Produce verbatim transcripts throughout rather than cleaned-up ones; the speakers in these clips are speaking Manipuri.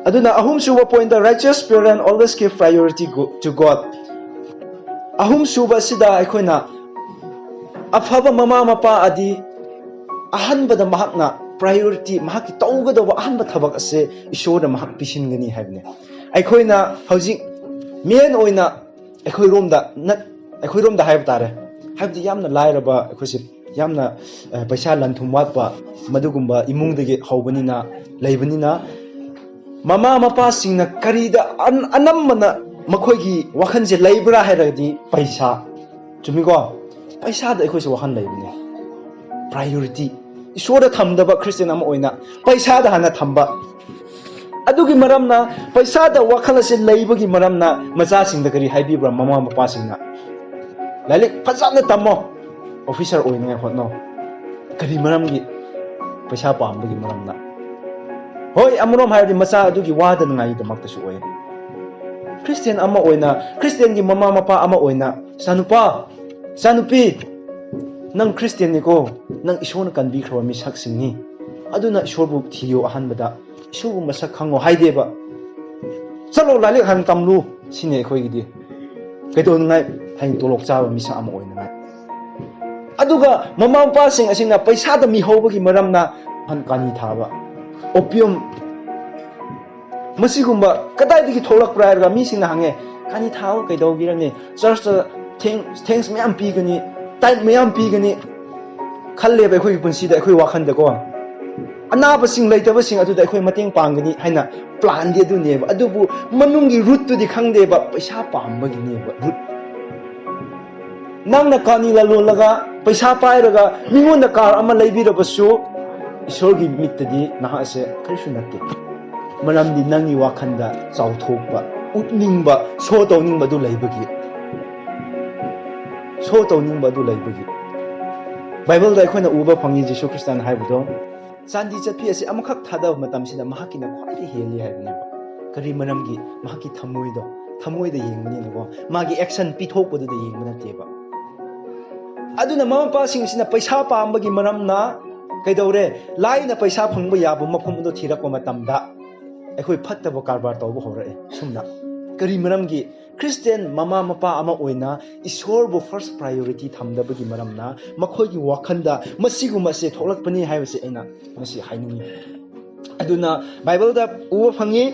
ꯑꯗꯨꯅ ꯑꯍꯨꯝꯁꯨꯕ point, righteous parent always give priority go- to God. ꯑꯍꯨꯝꯁꯨꯕ ꯑꯁꯤꯗ ꯑꯩꯈꯣꯏꯅ ꯑꯐꯕ ꯃꯃꯥ ꯃꯄꯥ ꯑꯗꯤ ꯑꯍꯥꯟꯕꯗ ꯃꯍꯥꯛꯅ priority, ꯃꯍꯥꯛꯀꯤ ꯇꯧꯒꯗꯧꯕ ꯑꯍꯥꯟꯕ ꯊꯕꯛ ꯑꯁꯦ ꯏꯁꯣꯔꯗ ꯃꯍꯥꯛ ꯄꯤꯁꯤꯟꯒꯅꯤ ꯍꯥꯏꯕꯅꯦ꯫ ꯑꯩꯈꯣꯏꯅ ꯍꯧꯖꯤꯛ main ꯑꯣꯏꯅ ꯑꯩꯈꯣꯏꯔꯣꯝꯗ ꯅꯠ- ꯑꯩꯈꯣꯏꯔꯣꯝꯗ ꯍꯥꯏꯕ ꯇꯥꯔꯦ, ꯍꯥꯏꯕꯗꯤ ꯌꯥꯝꯅ ꯂꯥꯏꯔꯕ, ꯑꯩꯈꯣꯏꯁꯦ ꯌꯥꯝꯅ ꯑ, ꯄꯩꯁꯥ ꯂꯟ ꯊꯨꯝ ꯋꯥꯠꯄ, ꯃꯗꯨꯒꯨꯝꯕ ꯏꯃꯨꯡꯗꯒꯤ ꯍꯧꯕꯅꯤꯅ, ꯂꯩꯕꯅꯤꯅ, ꯃꯃꯥ ꯃꯄꯥꯁꯤꯡꯅ ꯀꯔꯤꯗ ꯑꯟ- ꯑꯅꯝꯕꯅ ꯃꯈꯣꯏꯒꯤ ꯋꯥꯈꯜꯁꯦ ꯂꯩꯕ꯭ꯔꯥ ꯍꯥꯏꯔꯒꯗꯤ ꯄꯩꯁꯥ꯫ ꯆꯨꯝꯃꯤꯀꯣ? ꯄꯩꯁꯥꯗ ꯑꯩꯈꯣꯏꯁꯨ ꯋꯥꯈꯜ ꯂꯩꯕꯅꯦ꯫ Priority, ꯏꯁꯣꯔꯗ ꯊꯝꯗꯕ ꯈ꯭ꯔꯤꯁꯇꯤꯌꯥꯟ ꯑꯃ ꯑꯣꯏꯅ ꯄꯩꯁꯥꯗ ꯍꯥꯟꯅ ꯊꯝꯕ꯫ ꯑꯗꯨꯒꯤ ꯃꯔꯝꯅ, ꯄꯩꯁꯥꯗ ꯋꯥꯈꯜ ꯑꯁꯦ ꯂꯩꯕꯒꯤ ꯃꯔꯝꯅ ꯃꯆꯥꯁꯤꯡꯗ ꯀꯔꯤ ꯍꯥꯏꯕꯤꯕ꯭ꯔꯥ? ꯃꯃꯥ ꯃꯄꯥꯁꯤꯡꯅ, "ꯂꯥꯏꯔꯤꯛ ꯐꯖꯅ ꯇꯝꯃꯣ, officer ꯑꯣꯏꯅꯤꯡꯉꯥꯏ ꯍꯣꯠꯅꯧ"꯫ ꯀꯔꯤ ꯃꯔꯝꯒꯤ? ꯄꯩꯁꯥ ꯄꯥꯝꯕꯒꯤ ꯃꯔꯝꯅ꯫ ꯍꯣꯏ, ꯑꯃꯔꯣꯝ ꯍꯥꯏꯔꯗꯤ ꯃꯆꯥ ꯑꯗꯨꯒꯤ ꯋꯥꯗꯅꯉꯥꯏꯒꯤꯗꯃꯛꯇꯁꯨ ꯑꯣꯏ꯫ ꯈ꯭ꯔꯤꯁꯇꯤꯌꯥꯟ ꯑꯃ ꯑꯣꯏꯅ, ꯈ꯭ꯔꯤꯁꯇꯤꯌꯥꯟꯒꯤ ꯃꯃꯥ ꯃꯄꯥ ꯑꯃ ꯑꯣꯏꯅ, "ꯏꯆꯥꯅꯨꯄꯥ, ꯏꯆꯥꯅꯨꯄꯤ, ꯅꯪ ꯈ꯭ꯔꯤꯁꯇꯤꯌꯥꯟꯅꯤꯀꯣ, ꯅꯪ ꯏꯁꯣꯔꯅ ꯀꯟꯕꯤꯈ꯭ꯔꯕ ꯃꯤꯁꯛꯁꯤꯡꯅꯤ, ꯑꯗꯨꯅ ꯏꯁꯣꯔꯕꯨ ꯊꯤꯌꯣ ꯑꯍꯥꯟꯕꯗ, ꯏꯁꯣꯔꯕꯨ ꯃꯁꯛ ꯈꯪꯉꯣ" ꯍꯥꯏꯗꯦꯕ꯫ "ꯆꯠꯂꯣ, ꯂꯥꯏꯔꯤꯛ ꯍꯥꯟꯅ ꯇꯝꯂꯨ", ꯁꯤꯅꯤ ꯑꯩꯈꯣꯏꯒꯤꯗꯤ꯫ ꯀꯩꯗꯧꯅꯉꯥꯏ? ꯍꯌꯦꯡ ꯇꯣꯂꯣꯞ ꯆꯥꯕ ꯃꯤꯁꯛ ꯑꯃ ꯑꯣꯏꯅꯉꯥꯏ꯫ ꯑꯗꯨꯒ ꯃꯃꯥ ꯃꯄꯥꯁꯤꯡ ꯑꯁꯤꯅ ꯄꯩꯁꯥꯗ ꯃꯤꯍꯧꯕꯒꯤ ꯃꯔꯝꯅ ꯀꯥꯅꯤ ꯊꯥꯕ, opium, ꯃꯁꯤꯒꯨꯝꯕ ꯀꯗꯥꯏꯗꯒꯤ ꯊꯣꯛꯂꯛꯄ꯭ꯔꯥ ꯍꯥꯏꯔꯒ ꯃꯤꯁꯤꯡꯅ ꯍꯪꯉꯦ, "ꯀꯥꯅꯤ ꯊꯥꯕ ꯀꯩꯗꯧꯕꯤꯔꯅꯤ? ꯆꯔꯆꯇ thanks, thanks ꯃꯌꯥꯝ ꯄꯤꯒꯅꯤ, tithe ꯃꯌꯥꯝ ꯄꯤꯒꯅꯤ" ꯈꯜꯂꯦꯕ ꯑꯩꯈꯣꯏꯒꯤ ꯄꯨꯟꯁꯤꯗ, ꯑꯩꯈꯣꯏ ꯋꯥꯈꯜꯗꯀꯣ꯫ ꯑꯅꯥꯕꯁꯤꯡ ꯂꯩꯇꯕꯁꯤꯡ ꯑꯗꯨꯗ ꯑꯩꯈꯣꯏ ꯃꯇꯦꯡ ꯄꯥꯡꯒꯅꯤ ꯍꯥꯏꯅ planꯗꯤ ꯑꯗꯨꯅꯦꯕ, ꯑꯗꯨꯕꯨ ꯃꯅꯨꯡꯒꯤ rootꯇꯨꯗꯤ ꯈꯪꯗꯦꯕ, ꯄꯩꯁꯥ ꯄꯥꯝꯕꯒꯤꯅꯦꯕ root꯫ ꯅꯪꯅ ꯀꯥꯅꯤ ꯂꯂꯣꯜꯂꯒ, ꯄꯩꯁꯥ ꯄꯥꯏꯔꯒ, ꯃꯤꯉꯣꯟꯗ car ꯑꯃ ꯂꯩꯕꯤꯔꯕꯁꯨ, ꯏꯁꯣꯔꯒꯤ ꯃꯤꯠꯇꯗꯤ ꯅꯍꯥꯛꯁꯦ ꯀꯔꯤꯁꯨ ꯅꯠꯇꯦ꯫ ꯃꯔꯝꯗꯤ ꯅꯪꯒꯤ ꯋꯥꯈꯜꯗ ꯆꯥꯎꯊꯣꯛꯄ, ꯎꯠꯅꯤꯡꯕ, show ꯇꯧꯅꯤꯡꯕ ꯑꯗꯨ ꯂꯩꯕꯒꯤ꯫ Show ꯇꯧꯅꯤꯡꯕ ꯑꯗꯨ ꯂꯩꯕꯒꯤ꯫ ꯕꯥꯏꯕꯜꯗ ꯑꯩꯈꯣꯏꯅ ꯎꯕ ꯐꯪꯉꯤ, ꯖꯤꯁꯨ ꯈ꯭ꯔꯤꯁꯇꯅ ꯍꯥꯏꯕꯗꯣ, "ꯆꯥꯟꯗꯤ ꯆꯠꯄꯤ ꯑꯁꯤ ꯑꯃꯈꯛ ꯊꯥꯗꯕ ꯃꯇꯝꯁꯤꯗ ꯃꯍꯥꯛꯀꯤꯅ ꯈ꯭ꯋꯥꯏꯗꯒꯤ ꯍꯦꯜꯂꯤ" ꯍꯥꯏꯕꯅꯦꯕ꯫ ꯀꯔꯤ ꯃꯔꯝꯒꯤ? ꯃꯍꯥꯛꯀꯤ ꯊꯃꯣꯏꯗꯣ, ꯊꯃꯣꯏꯗ ꯌꯦꯡꯕꯅꯤꯅꯀꯣ, ꯃꯥꯒꯤ action ꯄꯤꯊꯣꯛꯄꯗꯨꯗ ꯌꯦꯡꯕ ꯅꯠꯇꯦꯕ꯫ ꯑꯗꯨꯅ ꯃꯃꯥ ꯃꯄꯥꯁꯤꯡꯁꯤꯅ ꯄꯩꯁꯥ ꯄꯥꯝꯕꯒꯤ ꯃꯔꯝꯅ ꯀꯩꯗꯧꯔꯦ? ꯂꯥꯏꯅ ꯄꯩꯁꯥ ꯐꯪꯕ ꯌꯥꯕ ꯃꯐꯝ ꯑꯗꯨ ꯊꯤꯔꯛꯄ ꯃꯇꯝꯗ, ꯑꯩꯈꯣꯏ ꯐꯠꯇꯕ ꯀꯔꯕꯥꯔ ꯇꯧꯕ ꯍꯧꯔꯛꯑꯦ꯫ ꯁꯨꯝꯅ ꯀꯔꯤ ꯃꯔꯝꯒꯤ? ꯈ꯭ꯔꯤꯁꯇꯤꯌꯥꯟ ꯃꯃꯥ ꯃꯄꯥ ꯑꯃ ꯑꯣꯏꯅ ꯏꯁꯣꯔꯕꯨ ꯐꯥꯔꯁ ꯄ꯭ꯔꯥꯏꯌꯣꯔꯤꯇꯤ ꯊꯝꯗꯕꯒꯤ ꯃꯔꯝꯅ ꯃꯈꯣꯏꯒꯤ ꯋꯥꯈꯜꯗ ꯃꯁꯤꯒꯨꯝꯕ ꯑꯁꯦ ꯊꯣꯛꯂꯛꯄꯅꯤ ꯍꯥꯏꯕꯁꯦ ꯑꯩꯅ ꯉꯁꯤ ꯍꯥꯏꯅꯤꯡꯉꯤ꯫ ꯑꯗꯨꯅ ꯕꯥꯏꯕꯜꯗ ꯎꯕ ꯐꯪꯉꯤ,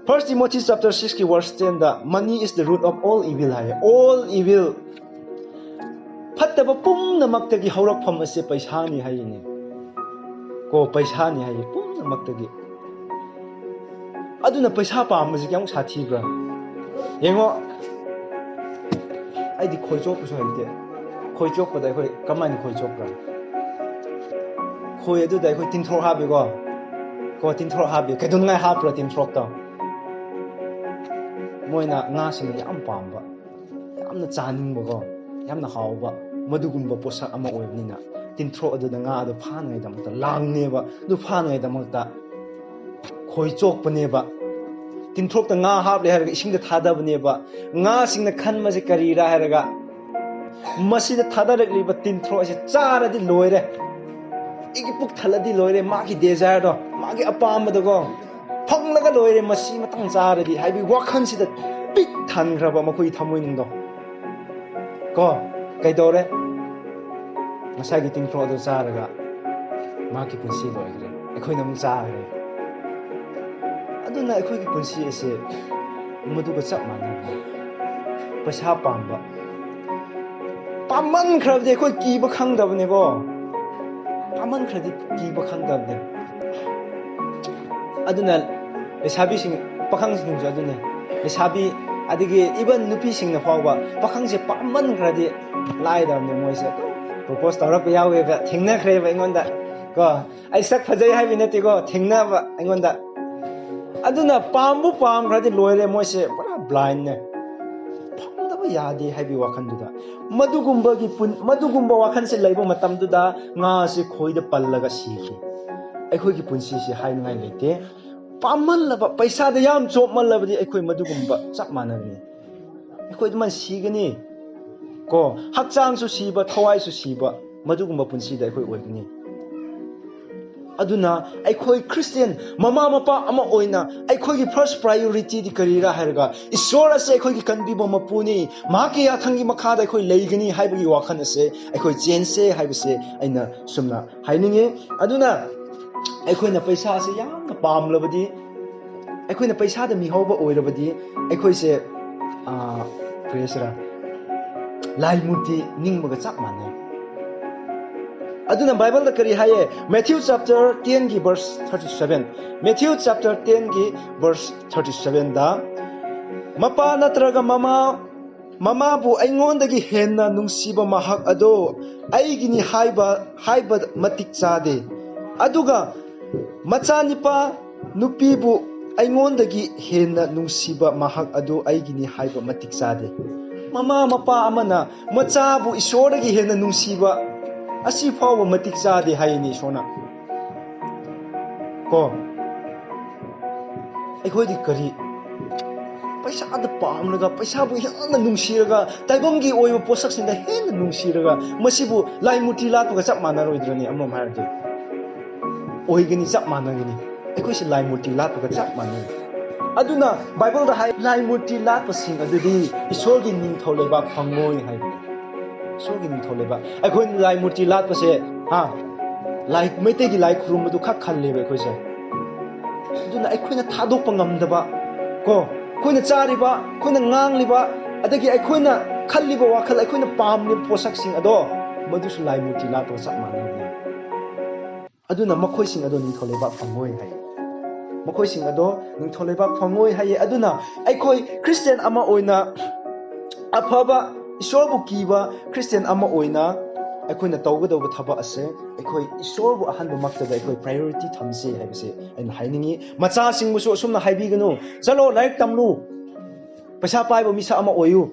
First Timothy chapter six ꯀꯤ verse ten the, "Money is the root of all evil" ꯍꯥꯏꯌꯦ꯫ All evil, ꯐꯠꯇꯕ ꯄꯨꯝꯅꯃꯛꯇꯒꯤ ꯍꯧꯔꯛꯐꯝ ꯑꯁꯦ ꯄꯩꯁꯥꯅꯤ ꯍꯥꯏꯌꯦꯅꯦ꯫ ꯀꯣ, ꯄꯩꯁꯥꯅꯤ ꯍꯥꯏꯌꯦ ꯄꯨꯝꯅꯃꯛꯇꯒꯤ꯫ ꯑꯗꯨꯅ ꯄꯩꯁꯥ ꯄꯥꯝꯕꯁꯤ ꯀꯌꯥꯃꯨꯛ ꯁꯥꯊꯤꯕ꯭ꯔꯥ ꯌꯦꯡꯉꯣ꯫ ꯑꯩꯗꯤ ꯈꯣꯏ ꯆꯣꯞꯄꯁꯨ ꯍꯩꯇꯦ꯫ ꯈꯣꯏ ꯆꯣꯞꯄꯗ ꯑꯩꯈꯣꯏ ꯀꯃꯥꯏꯅ ꯈꯣꯏ ꯆꯣꯞꯄ꯭ꯔꯥ? ꯈꯣꯏ ꯑꯗꯨꯗ ꯑꯩꯈꯣꯏ ꯇꯤꯟꯊ꯭ꯔꯣꯛ ꯍꯥꯞꯄꯤꯀꯣ꯫ ꯀꯣ, ꯇꯤꯟꯊ꯭ꯔꯣꯛ ꯍꯥꯞꯄꯤ꯫ ꯀꯩꯗꯧꯅꯤꯡꯉꯥꯏ ꯍꯥꯞꯄ꯭ꯔꯥ ꯇꯤꯟꯊ꯭ꯔꯣꯛꯇꯣ? ꯃꯣꯏꯅ ꯉꯥꯁꯤꯡꯅ ꯌꯥꯝ ꯄꯥꯝꯕ, ꯌꯥꯝꯅ ꯆꯥꯅꯤꯡꯕꯀꯣ, ꯌꯥꯝꯅ ꯍꯥꯎꯕ, ꯃꯗꯨꯒꯨꯝꯕ ꯄꯣꯠꯁꯛ ꯑꯃ ꯑꯣꯏꯕꯅꯤꯅ, ꯇꯤꯟꯊ꯭ꯔꯣꯛ ꯑꯗꯨꯗ ꯉꯥ ꯑꯗꯨ ꯐꯥꯅꯉꯥꯏꯗꯃꯛꯇ ꯂꯥꯡꯅꯦꯕ꯫ ꯑꯗꯨ ꯐꯥꯅꯉꯥꯏꯗꯃꯛꯇ ꯈꯣꯏ ꯆꯣꯞꯄꯅꯦꯕ꯫ ꯇꯤꯟꯊ꯭ꯔꯣꯛꯇ ꯉꯥ ꯍꯥꯞꯂꯦ ꯍꯥꯏꯔꯒ ꯏꯁꯤꯡꯗ ꯊꯥꯗꯕꯅꯦꯕ꯫ ꯉꯥꯁꯤꯡꯅ ꯈꯟꯕꯁꯦ ꯀꯔꯤꯔꯥ ꯍꯥꯏꯔꯒ, "ꯃꯁꯤꯗ ꯊꯥꯗꯔꯛꯂꯤꯕ ꯇꯤꯟꯊ꯭ꯔꯣꯛ ꯑꯁꯤ ꯆꯥꯔꯗꯤ ꯂꯣꯏꯔꯦ, ꯑꯩꯒꯤ ꯄꯨꯛ ꯊꯜꯂꯗꯤ ꯂꯣꯏꯔꯦ, ꯃꯥꯒꯤ ꯗꯦꯖꯥꯌꯔꯗꯣ, ꯃꯥꯒꯤ ꯑꯄꯥꯝꯕꯗꯣꯀꯣ ꯐꯪꯂꯒ ꯂꯣꯏꯔꯦ, ꯃꯁꯤ ꯃꯇꯪ ꯆꯥꯔꯗꯤ" ꯍꯥꯏꯕꯒꯤ ꯋꯥꯈꯜꯁꯤꯗ ꯄꯤꯛ ꯊꯟꯈ꯭ꯔꯕ ꯃꯈꯣꯏꯒꯤ ꯊꯃꯣꯏꯅꯨꯡꯗꯣ꯫ ꯀꯣ, ꯀꯩꯗꯧꯔꯦ? ꯉꯁꯥꯏꯒꯤ ꯇꯤꯟꯊ꯭ꯔꯣꯛ ꯑꯗꯨ ꯆꯥꯔꯒ ꯃꯍꯥꯛꯀꯤ ꯄꯨꯟꯁꯤ ꯂꯣꯏꯈ꯭ꯔꯦ꯫ ꯑꯩꯈꯣꯏꯅ ꯑꯃꯨꯛ ꯆꯥꯈ꯭ꯔꯦ꯫ ꯑꯗꯨꯅ ꯑꯩꯈꯣꯏꯒꯤ ꯄꯨꯟꯁꯤ ꯑꯁꯦ ꯃꯗꯨꯒ ꯆꯞ ꯃꯥꯟꯅꯕꯅꯤ꯫ ꯄꯩꯁꯥ ꯄꯥꯝꯕ, ꯄꯥꯝꯃꯟꯈ꯭ꯔꯕꯗꯤ ꯑꯩꯈꯣꯏ ꯀꯤꯕ ꯈꯪꯗꯕꯅꯤꯀꯣ꯫ ꯄꯥꯝꯃꯟꯈ꯭ꯔꯗꯤ ꯀꯤꯕ ꯈꯪꯗꯕꯅꯤ꯫ ꯑꯗꯨꯅ ꯂꯩꯁꯥꯕꯤꯁꯤꯡ, ꯄꯥꯈꯪꯁꯤꯡꯁꯨ ꯑꯗꯨꯅꯦ꯫ ꯂꯩꯁꯥꯕꯤ, ꯑꯗꯒꯤ even ꯅꯨꯄꯤꯁꯤꯡꯅ ꯐꯥꯎꯕ ꯄꯥꯈꯪꯁꯦ ꯄꯥꯝꯃꯟꯈ꯭ꯔꯗꯤ ꯂꯥꯏꯗꯕꯅꯦ ꯃꯣꯏꯁꯦ꯫ ꯑꯗꯨꯝ ꯄ꯭ꯔꯣꯄꯣꯁ ꯇꯧꯔꯛꯄ ꯌꯥꯎꯋꯦꯕ, ꯊꯦꯡꯅꯈ꯭ꯔꯦꯕ ꯑꯩꯉꯣꯟꯗ ꯀꯣ꯫ ꯑꯩ ꯁꯛ ꯐꯖꯩ ꯍꯥꯏꯕ ꯅꯠꯇꯦꯀꯣ, ꯊꯦꯡꯅꯕ ꯑꯩꯉꯣꯟꯗ꯫ ꯑꯗꯨꯅ ꯄꯥꯝꯕꯨ ꯄꯥꯝꯈ꯭ꯔꯗꯤ ꯂꯣꯏꯔꯦ, ꯃꯣꯏꯁꯦ ꯄꯨꯔꯥ ꯕ꯭ꯂꯥꯏꯟꯅꯦ꯫ ꯐꯪꯗꯕ ꯌꯥꯗꯦ ꯍꯥꯏꯕꯒꯤ ꯋꯥꯈꯜꯗꯨꯗ, ꯃꯗꯨꯒꯨꯝꯕꯒꯤ ꯄꯨꯟ-, ꯃꯗꯨꯒꯨꯝꯕ ꯋꯥꯈꯜꯁꯦ ꯂꯩꯕ ꯃꯇꯝꯗꯨꯗ ꯉꯥꯁꯦ ꯈꯣꯏꯗ ꯄꯜꯂꯒ ꯁꯤꯈꯤ꯫ ꯑꯩꯈꯣꯏꯒꯤ ꯄꯨꯟꯁꯤꯁꯦ ꯍꯥꯏꯅꯤꯡꯉꯥꯏ ꯂꯩꯇꯦ꯫ ꯄꯥꯝꯃꯜꯂꯕ, ꯄꯩꯁꯥꯗ ꯌꯥꯝ ꯆꯣꯞꯃꯜꯂꯕꯗꯤ ꯑꯩꯈꯣꯏ ꯃꯗꯨꯒꯨꯝꯕ ꯆꯞ ꯃꯥꯟꯅꯒꯅꯤ꯫ ꯑꯩꯈꯣꯏ ꯑꯗꯨꯃꯥꯏꯅ ꯁꯤꯒꯅꯤ ꯀꯣ꯫ ꯍꯛꯆꯥꯡꯁꯨ ꯁꯤꯕ, ꯊꯋꯥꯏꯁꯨ ꯁꯤꯕ, ꯃꯗꯨꯒꯨꯝꯕ ꯄꯨꯟꯁꯤꯗ ꯑꯩꯈꯣꯏ ꯑꯣꯏꯒꯅꯤ꯫ ꯑꯗꯨꯅ ꯑꯩꯈꯣꯏ ꯈ꯭ꯔꯤꯁꯇꯤꯌꯟ ꯃꯃꯥ ꯃꯄꯥ ꯑꯃ ꯑꯣꯏꯅ ꯑꯩꯈꯣꯏꯒꯤ ꯐꯥꯔꯁ ꯄ꯭ꯔꯥꯏꯌꯣꯔꯤꯇꯤꯗꯤ ꯀꯔꯤꯔꯥ ꯍꯥꯏꯔꯒ, ꯏꯁꯣꯔ ꯑꯁꯦ ꯑꯩꯈꯣꯏꯒꯤ ꯀꯟꯕꯤꯕ ꯃꯄꯨꯅꯤ, ꯃꯍꯥꯛꯀꯤ ꯌꯥꯊꯪꯒꯤ ꯃꯈꯥꯗ ꯑꯩꯈꯣꯏ ꯂꯩꯒꯅꯤ ꯍꯥꯏꯕꯒꯤ ꯋꯥꯈꯜ ꯑꯁꯦ ꯑꯩꯈꯣꯏ ꯆꯦꯟꯁꯦ ꯍꯥꯏꯕꯁꯦ ꯑꯩꯅ ꯁꯨꯝꯅ ꯍꯥꯏꯅꯤꯡꯉꯤ꯫ ꯑꯗꯨꯅ ꯑꯩꯈꯣꯏꯅ ꯄꯩꯁꯥ ꯑꯁꯦ ꯌꯥꯝꯅ ꯄꯥꯝꯂꯕꯗꯤ, ꯑꯩꯈꯣꯏꯅ ꯄꯩꯁꯥꯗ ꯃꯤꯍꯧꯕ ꯑꯣꯏꯔꯕꯗꯤ, ꯑꯩꯈꯣꯏꯁꯦ, ꯑꯥ, ꯀꯔꯤ ꯍꯥꯏꯁꯤꯔꯥ, ꯂꯥꯏ ꯃꯨꯔꯇꯤ ꯅꯤꯡꯕꯒ ꯆꯞ ꯃꯥꯟꯅꯩ꯫ ꯑꯗꯨꯅ ꯕꯥꯏꯕꯜꯗ ꯀꯔꯤ ꯍꯥꯏꯌꯦ? Matthew chapter ten ꯒꯤ verse thirty seven꯫ Matthew chapter ten ꯒꯤ verse thirty seven ꯗ, "ꯃꯄꯥ ꯅꯠꯇ꯭ꯔꯒ ꯃꯃꯥ, ꯃꯃꯥꯕꯨ ꯑꯩꯉꯣꯟꯗꯒꯤ ꯍꯦꯟꯅ ꯅꯨꯡꯁꯤꯕ ꯃꯍꯥꯛ ꯑꯗꯣ ꯑꯩꯒꯤꯅꯤ ꯍꯥꯏꯕ, ꯍꯥꯏꯕ ꯃꯇꯤꯛ ꯆꯥꯗꯦ꯫ ꯑꯗꯨꯒ ꯃꯆꯥꯅꯤꯄꯥ ꯅꯨꯄꯤꯕꯨ ꯑꯩꯉꯣꯟꯗꯒꯤ ꯍꯦꯟꯅ ꯅꯨꯡꯁꯤꯕ ꯃꯍꯥꯛ ꯑꯗꯨ ꯑꯩꯒꯤꯅꯤ ꯍꯥꯏꯕ ꯃꯇꯤꯛ ꯆꯥꯗꯦ"꯫ ꯃꯃꯥ ꯃꯄꯥ ꯑꯃꯅ ꯃꯆꯥꯕꯨ ꯏꯁꯣꯔꯗꯒꯤ ꯍꯦꯟꯅ ꯅꯨꯡꯁꯤꯕ ꯑꯁꯤ ꯐꯥꯎꯕ ꯃꯇꯤꯛ ꯆꯥꯗꯦ ꯍꯥꯏꯌꯦꯅꯦ ꯏꯁꯣꯔꯅ꯫ ꯀꯣ, ꯑꯩꯈꯣꯏꯗꯤ ꯀꯔꯤ, ꯄꯩꯁꯥꯗ ꯄꯥꯝꯂꯒ, ꯄꯩꯁꯥꯕꯨ ꯍꯦꯟꯅ ꯅꯨꯡꯁꯤꯔꯒ, ꯇꯥꯏꯕꯪꯒꯤ ꯑꯣꯏꯕ ꯄꯣꯠꯁꯛꯁꯤꯡꯗ ꯍꯦꯟꯅ ꯅꯨꯡꯁꯤꯔꯒ, ꯃꯁꯤꯕꯨ ꯂꯥꯏ ꯃꯨꯔꯇꯤ ꯂꯥꯠꯄꯒ ꯆꯞ ꯃꯥꯟꯅꯔꯣꯏꯗ꯭ꯔꯅꯦ? ꯑꯃꯔꯣꯝ ꯍꯥꯏꯔꯗꯤ ꯑꯣꯏꯒꯅꯤ, ꯆꯞ ꯃꯥꯟꯅꯒꯅꯤ꯫ ꯑꯩꯈꯣꯏꯁꯦ ꯂꯥꯏ ꯃꯨꯔꯇꯤ ꯂꯥꯠꯄꯒ ꯆꯞ ꯃꯥꯟꯅꯩ꯫ ꯑꯗꯨꯅ ꯕꯥꯏꯕꯜꯗ ꯍꯥꯏ, "ꯂꯥꯏ ꯃꯨꯔꯇꯤ ꯂꯥꯠꯄꯁꯤꯡ ꯑꯗꯨꯗꯤ ꯏꯁꯣꯔꯒꯤ ꯅꯤꯡꯊꯧ ꯂꯩꯕꯥꯛ ꯐꯪꯉꯣꯏ" ꯍꯥꯏꯕꯅꯤ꯫ ꯏꯁꯣꯔꯒꯤ ꯅꯤꯡꯊꯧ ꯂꯩꯕꯥꯛ꯫ ꯑꯩꯈꯣꯏꯅ ꯂꯥꯏ ꯃꯨꯔꯇꯤ ꯂꯥꯠꯄꯁꯦ, ꯍꯥ, ꯂꯥꯏ, ꯃꯩꯇꯩꯒꯤ ꯂꯥꯏ ꯈꯨꯔꯨꯝꯕꯗꯨ ꯈꯛ ꯈꯜꯂꯦꯕ ꯑꯩꯈꯣꯏꯁꯦ꯫ ꯑꯗꯨꯅ ꯑꯩꯈꯣꯏꯅ ꯊꯥꯗꯣꯛꯄ ꯉꯝꯗꯕ, ꯀꯣ, ꯑꯩꯈꯣꯏꯅ ꯆꯥꯔꯤꯕ, ꯑꯩꯈꯣꯏꯅ ꯉꯥꯡꯂꯤꯕ, ꯑꯗꯒꯤ ꯑꯩꯈꯣꯏꯅ ꯈꯜꯂꯤꯕ ꯋꯥꯈꯜ, ꯑꯩꯈꯣꯏꯅ ꯄꯥꯝꯂꯤꯕ ꯄꯣꯠꯁꯛꯁꯤꯡ ꯑꯗꯣ, ꯃꯗꯨꯁꯨ ꯂꯥꯏ ꯃꯨꯔꯇꯤ ꯂꯥꯠꯄꯒ ꯆꯞ ꯃꯥꯟꯅꯕꯅꯤ꯫ ꯑꯗꯨꯅ ꯃꯈꯣꯏꯁꯤꯡ ꯑꯗꯣ ꯅꯤꯡꯊꯧ ꯂꯩꯕꯥꯛ ꯐꯪꯉꯣꯏ ꯍꯥꯏꯌꯦ꯫ ꯃꯈꯣꯏꯁꯤꯡ ꯑꯗꯣ ꯅꯤꯡꯊꯧ ꯂꯩꯕꯥꯛ ꯐꯪꯉꯣꯏ ꯍꯥꯏꯌꯦ꯫ ꯑꯗꯨꯅ ꯑꯩꯈꯣꯏ ꯈ꯭ꯔꯤꯁꯇꯤꯌꯟ ꯑꯃ ꯑꯣꯏꯅ, ꯑꯐꯕ, ꯏꯁꯣꯔꯕꯨ ꯀꯤꯕ ꯈ꯭ꯔꯤꯁꯇꯤꯌꯟ ꯑꯃ ꯑꯣꯏꯅ ꯑꯩꯈꯣꯏꯅ ꯇꯧꯒꯗꯧꯕ ꯊꯕꯛ ꯑꯁꯦ, ꯑꯩꯈꯣꯏ ꯏꯁꯣꯔꯕꯨ ꯑꯍꯥꯟꯕꯃꯛꯇꯗ ꯑꯩꯈꯣꯏ ꯄ꯭ꯔꯥꯏꯌꯣꯔꯤꯇꯤ ꯊꯝꯁꯤ ꯍꯥꯏꯕꯁꯦ ꯑꯩꯅ ꯍꯥꯏꯅꯤꯡꯉꯤ꯫ ꯃꯆꯥꯁꯤꯡꯕꯨꯁꯨ ꯑꯁꯨꯝꯅ ꯍꯥꯏꯕꯤꯒꯅꯨ, "ꯆꯠꯂꯣ, ꯂꯥꯏꯔꯤꯛ ꯇꯝꯂꯨ, ꯄꯩꯁꯥ ꯄꯥꯏꯕ ꯃꯤꯁꯛ ꯑꯃ ꯑꯣꯏꯌꯨ"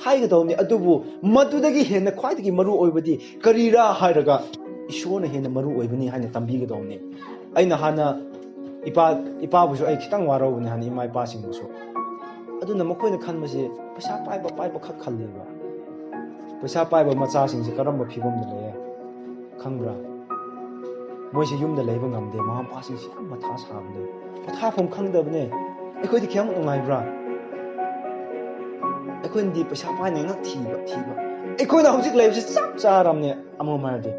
ꯍꯥꯏꯒꯗꯧꯕꯅꯤ꯫ ꯑꯗꯨꯕꯨ ꯃꯗꯨꯗꯒꯤ ꯍꯦꯟꯅ ꯈ꯭ꯋꯥꯏꯗꯒꯤ ꯃꯔꯨ ꯑꯣꯏꯕꯗꯤ ꯀꯔꯤꯔꯥ ꯍꯥꯏꯔꯒ, ꯏꯁꯣꯔꯅ ꯍꯦꯟꯅ ꯃꯔꯨ ꯑꯣꯏꯕꯅꯤ ꯍꯥꯏꯅ ꯇꯝꯕꯤꯒꯗꯧꯕꯅꯤ꯫ ꯑꯩꯅ ꯍꯥꯟꯅ ꯏꯄꯥ, ꯏꯄꯥꯕꯨꯁꯨ ꯑꯩ ꯈꯤꯇꯪ ꯋꯥꯔꯧꯕꯅꯤ, ꯍꯥꯟꯅ ꯏꯃꯥ ꯏꯄꯥꯁꯤꯡꯕꯨꯁꯨ꯫ ꯑꯗꯨꯅ ꯃꯈꯣꯏꯅ ꯈꯟꯕꯁꯦ ꯄꯩꯁꯥ ꯄꯥꯏꯕ, ꯄꯥꯏꯕ ꯈꯛ ꯈꯜꯂꯦꯕ꯫ ꯄꯩꯁꯥ ꯄꯥꯏꯕ ꯃꯆꯥꯁꯤꯡꯁꯦ ꯀꯔꯝꯕ ꯐꯤꯕꯝꯗ ꯂꯩꯌꯦ ꯈꯪꯕ꯭ꯔꯥ? ꯃꯣꯏꯁꯦ ꯌꯨꯝꯗ ꯂꯩꯕ ꯉꯝꯗꯦ꯫ ꯃꯃꯥ ꯃꯄꯥꯁꯤꯡꯁꯦ ꯌꯥꯝ ꯃꯊꯥ ꯁꯥꯕꯅꯦ, ꯄꯣꯊꯥꯐꯝ ꯈꯪꯗꯕꯅꯦ꯫ ꯑꯩꯈꯣꯏꯗꯤ ꯀꯌꯥꯝ ꯅꯨꯡꯉꯥꯏꯕ꯭ꯔꯥ? ꯑꯩꯈꯣꯏꯅꯗꯤ ꯄꯩꯁꯥ ꯄꯥꯏꯅꯉꯥꯏ ꯉꯥꯛ ꯊꯤꯕ ꯊꯤꯕ꯫ ꯑꯩꯈꯣꯏꯅ ꯍꯧꯖꯤꯛ ꯂꯩꯕꯁꯤ ꯆꯞ ꯆꯥꯔꯕꯅꯦ꯫ ꯑꯃꯔꯣꯝ ꯍꯥꯏꯔꯗꯤ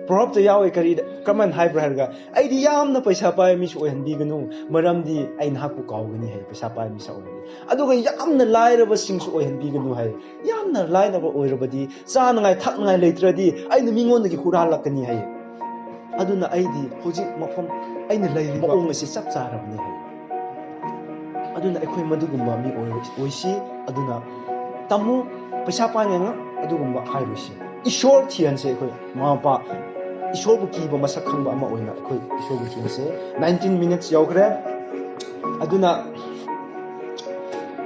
ꯄ꯭ꯔꯣꯚꯔꯕꯇ ꯌꯥꯎꯋꯦ, ꯀꯔꯤꯗ, ꯀꯔꯝꯍꯥꯏꯅ ꯍꯥꯏꯕ꯭ꯔꯥ ꯍꯥꯏꯔꯒ, "ꯑꯩꯗꯤ ꯌꯥꯝꯅ ꯄꯩꯁꯥ ꯄꯥꯏꯕ ꯃꯤꯁꯨ ꯑꯣꯏꯍꯟꯕꯤꯒꯅꯨ, ꯃꯔꯝꯗꯤ ꯑꯩ ꯅꯍꯥꯛꯄꯨ ꯀꯥꯎꯒꯅꯤ" ꯍꯥꯏ, ꯄꯩꯁꯥ ꯄꯥꯏꯕ ꯃꯤꯁꯛ ꯑꯣꯏꯍꯟꯕꯤ꯫ ꯑꯗꯨꯒ ꯌꯥꯝꯅ ꯂꯥꯏꯔꯕꯁꯤꯡꯁꯨ ꯑꯣꯏꯍꯟꯕꯤꯒꯅꯨ ꯍꯥꯏ꯫ ꯌꯥꯝꯅ ꯂꯥꯏꯔꯕ ꯑꯣꯏꯔꯕꯗꯤ, ꯆꯥꯅꯉꯥꯏ ꯊꯛꯅꯉꯥꯏ ꯂꯩꯇ꯭ꯔꯗꯤ ꯑꯩꯅ ꯃꯤꯉꯣꯟꯗꯒꯤ ꯍꯨꯔꯥꯜꯂꯛꯀꯅꯤ ꯍꯥꯏ꯫ ꯑꯗꯨꯅ ꯑꯩꯗꯤ ꯍꯧꯖꯤꯛ ꯃꯐꯝ, ꯑꯩꯅ ꯂꯩꯔꯤꯕ ꯃꯑꯣꯡ ꯑꯁꯤ ꯆꯞ ꯆꯥꯔꯕꯅꯤ ꯍꯥꯏ꯫ ꯑꯗꯨꯅ ꯑꯩꯈꯣꯏ ꯃꯗꯨꯒꯨꯝꯕ ꯃꯤ ꯑꯣꯏ-, ꯑꯣꯏꯁꯤ꯫ ꯑꯗꯨꯅ ꯇꯝꯃꯨ, ꯄꯩꯁꯥ ꯄꯥꯏꯅꯉꯥꯏ ꯑꯗꯨꯒꯨꯝꯕ ꯍꯥꯏꯔꯣꯏꯁꯤ꯫ ꯏꯁꯣꯔ ꯊꯤꯍꯟꯁꯦ꯫ ꯑꯩꯈꯣꯏ ꯃꯃꯥ ꯃꯄꯥ ꯏꯁꯣꯔꯕꯨ ꯀꯤꯕ ꯃꯁꯛ ꯈꯪꯕ ꯑꯃ ꯑꯣꯏꯅ ꯑꯩꯈꯣꯏ ꯏꯁꯣꯔꯕꯨ ꯊꯤꯍꯟꯁꯦ꯫ Nineteen minutes ꯌꯧꯈ꯭ꯔꯦ꯫ ꯑꯗꯨꯅ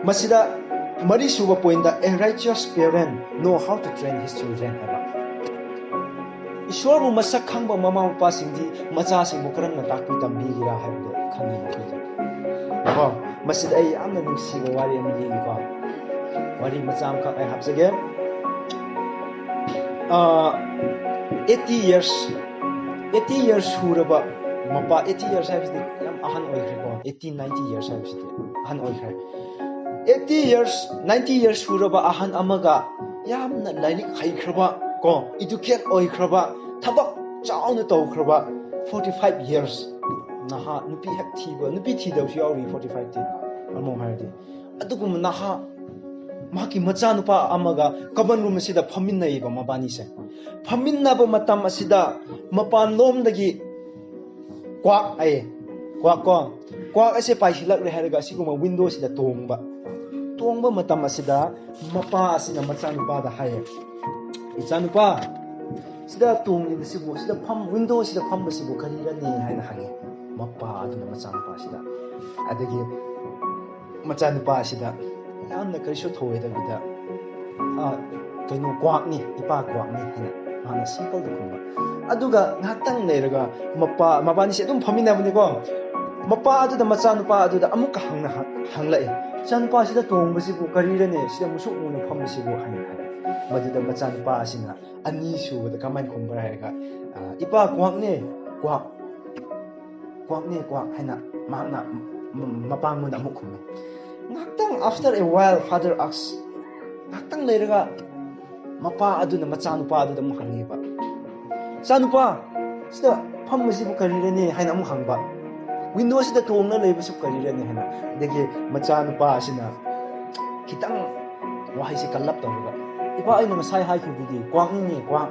ꯃꯁꯤꯗ ꯃꯔꯤꯁꯨꯕ ꯄꯣꯏꯟꯗ, "A righteous parent know how to train his children" ꯍꯥꯏꯕ꯫ ꯏꯁꯣꯔꯕꯨ ꯃꯁꯛ ꯈꯪꯕ ꯃꯃꯥ ꯃꯄꯥꯁꯤꯡꯗꯤ ꯃꯆꯥꯁꯤꯡꯕꯨ ꯀꯔꯝꯅ ꯇꯥꯛꯄꯤ ꯇꯝꯕꯤꯒꯦꯔꯥ ꯍꯥꯏꯕꯗꯣ ꯈꯪꯉꯤ ꯃꯈꯣꯏꯗ꯫ ꯀꯣ, ꯃꯁꯤꯗ ꯑꯩ ꯌꯥꯝꯅ ꯅꯨꯡꯁꯤꯕ ꯋꯥꯔꯤ ꯑꯃ ꯂꯤꯒꯦꯀꯣ꯫ ꯋꯥꯔꯤ ꯃꯆꯥ ꯑꯃꯈꯛ ꯑꯩ ꯍꯥꯞꯆꯒꯦ꯫ ꯑꯥ, eighty years, eighty years ꯁꯨꯔꯕ ꯃꯄꯥ, eighty years ꯍꯥꯏꯕꯁꯤꯗꯤ ꯌꯥꯝ ꯑꯍꯟ ꯑꯣꯏꯈ꯭ꯔꯦꯀꯣ꯫ Eighty, ninety years ꯍꯥꯏꯕꯁꯤꯗꯤ ꯑꯍꯟ ꯑꯣꯏꯈ꯭ꯔꯦ꯫ Eighty years, ninety years ꯁꯨꯔꯕ ꯑꯍꯟ ꯑꯃꯒ ꯌꯥꯝꯅ ꯂꯥꯏꯔꯤꯛ ꯍꯩꯈ꯭ꯔꯕ, ꯀꯣ, educate ꯑꯣꯏꯈ꯭ꯔꯕ, ꯊꯕꯛ ꯆꯥꯎꯅ ꯇꯧꯈ꯭ꯔꯕ, forty five years ꯅꯍꯥ, ꯅꯨꯄꯤ ꯍꯦꯛ ꯊꯤꯕ, ꯅꯨꯄꯤ ꯊꯤꯗꯕꯁꯨ ꯌꯥꯎꯔꯤ forty five ꯇꯤ, ꯑꯃꯨꯛ ꯍꯥꯏꯔꯗꯤ꯫ ꯑꯗꯨꯒꯨꯝꯕ ꯅꯍꯥ, ꯃꯍꯥꯛꯀꯤ ꯃꯆꯥꯅꯨꯄꯥ ꯑꯃꯒ common room ꯑꯁꯤꯗ ꯐꯝꯃꯤꯟꯅꯩꯕ ꯃꯕꯥꯅꯤꯁꯦ꯫ ꯐꯝꯃꯤꯟꯅꯕ ꯃꯇꯝ ꯑꯁꯤꯗ ꯃꯄꯥꯟꯂꯣꯝꯗꯒꯤ ꯀ꯭ꯋꯥꯛ ꯍꯥꯏꯌꯦ, ꯀ꯭ꯋꯥꯛ ꯀꯣ, ꯀ꯭ꯋꯥꯛ ꯑꯁꯦ ꯄꯥꯏꯁꯤꯜꯂꯛꯂꯦ ꯍꯥꯏꯔꯒ ꯑꯁꯤꯒꯨꯝꯕ window ꯁꯤꯗ ꯇꯣꯡꯕ꯫ ꯇꯣꯡꯕ ꯃꯇꯝ ꯑꯁꯤꯗ ꯃꯄꯥ ꯑꯁꯤꯅ ꯃꯆꯥꯅꯨꯄꯥꯗ ꯍꯥꯏꯌꯦ, "ꯏꯆꯥꯅꯨꯄꯥ, ꯁꯤꯗ ꯇꯣꯡꯂꯤꯕꯁꯤꯕꯨ, ꯁꯤꯗ ꯐꯝ-, window ꯁꯤꯗ ꯐꯝꯕꯁꯤꯕꯨ ꯀꯔꯤꯔꯅꯦ?" ꯍꯥꯏꯅ ꯍꯪꯉꯦ ꯃꯄꯥ ꯑꯗꯨꯅ ꯃꯆꯥꯅꯨꯄꯥꯁꯤꯗ꯫ ꯑꯗꯒꯤ ꯃꯆꯥꯅꯨꯄꯥ ꯑꯁꯤꯗ ꯌꯥꯝꯅ ꯀꯔꯤꯁꯨ ꯊꯧꯑꯣꯏꯗꯕꯤꯗ, "ꯑꯥ, ꯀꯩꯅꯣ, ꯀ꯭ꯋꯥꯛꯅꯤ, ꯏꯄꯥ ꯀ꯭ꯋꯥꯛꯅꯤ" ꯍꯥꯏꯅ ꯃꯥꯅ simpleꯗ ꯈꯨꯝꯕ꯫ ꯑꯗꯨꯒ ꯉꯥꯏꯍꯥꯛꯇꯪ ꯂꯩꯔꯒ ꯃꯄꯥ, ꯃꯕꯥꯅꯤꯁꯦ ꯑꯗꯨꯝ ꯐꯝꯃꯤꯟꯅꯕꯅꯤꯀꯣ꯫ ꯃꯄꯥ ꯑꯗꯨꯗ ꯃꯆꯥꯅꯨꯄꯥ ꯑꯗꯨꯗ ꯑꯃꯨꯛꯀ ꯍꯪꯅ ꯍꯪ-, ꯍꯪꯂꯛꯑꯦ, "ꯏꯆꯥꯅꯨꯄꯥꯁꯤꯗ ꯇꯣꯡꯕꯁꯤꯕꯨ ꯀꯔꯤꯔꯅꯦ, ꯁꯤꯗ ꯃꯨꯁꯨꯛ ꯃꯨꯅ ꯐꯝꯕꯁꯤꯕꯨ?" ꯍꯥꯏꯅ ꯍꯥꯏ꯫ ꯃꯗꯨꯗ ꯃꯆꯥꯅꯨꯄꯥ ꯑꯁꯤꯅ ꯑꯅꯤꯁꯨꯕꯗ ꯀꯃꯥꯏꯅ ꯈꯨꯝꯕ꯭ꯔꯥ ꯍꯥꯏꯔꯒ, "ꯑ, ꯏꯄꯥ, ꯀ꯭ꯋꯥꯛꯅꯦ, ꯀ꯭ꯋꯥꯛ, ꯀ꯭ꯋꯥꯛꯅꯦ, ꯀ꯭ꯋꯥꯛ" ꯍꯥꯏꯅ ꯃꯍꯥꯛꯅ ꯃ-, ꯃꯄꯥꯉꯣꯟꯗ ꯑꯃꯨꯛ ꯈꯨꯝꯃꯦ꯫ ꯉꯥꯏꯍꯥꯛꯇꯪ, after a while, father asks, ꯉꯥꯏꯍꯥꯛꯇꯪ ꯂꯩꯔꯒ ꯃꯄꯥ ꯑꯗꯨꯅ ꯃꯆꯥꯅꯨꯄꯥ ꯑꯗꯨꯗ ꯑꯃꯨꯛ ꯍꯪꯉꯦꯕ, "ꯏꯆꯥꯅꯨꯄꯥ, ꯁꯤꯗ ꯐꯝꯕꯁꯤꯕꯨ ꯀꯔꯤꯔꯅꯦ?" ꯍꯥꯏꯅ ꯑꯃꯨꯛ ꯍꯪꯕ꯫ "ꯋꯤꯟꯗꯣꯁꯤꯗ ꯇꯣꯡꯅ ꯂꯩꯕꯁꯨ ꯀꯔꯤꯔꯅꯦ?" ꯍꯥꯏꯅ꯫ ꯑꯗꯒꯤ ꯃꯆꯥꯅꯨꯄꯥ ꯑꯁꯤꯅ ꯈꯤꯇꯪ ꯋꯥꯍꯩꯁꯦ ꯀꯜꯂꯞ ꯇꯧꯔꯒ, "ꯏꯄꯥ, ꯑꯩꯅ ꯉꯁꯥꯏ ꯍꯥꯏꯈꯤꯕꯗꯨꯗꯤ ꯀ꯭ꯋꯥꯛꯅꯤꯅꯦ, ꯀ꯭ꯋꯥꯛ,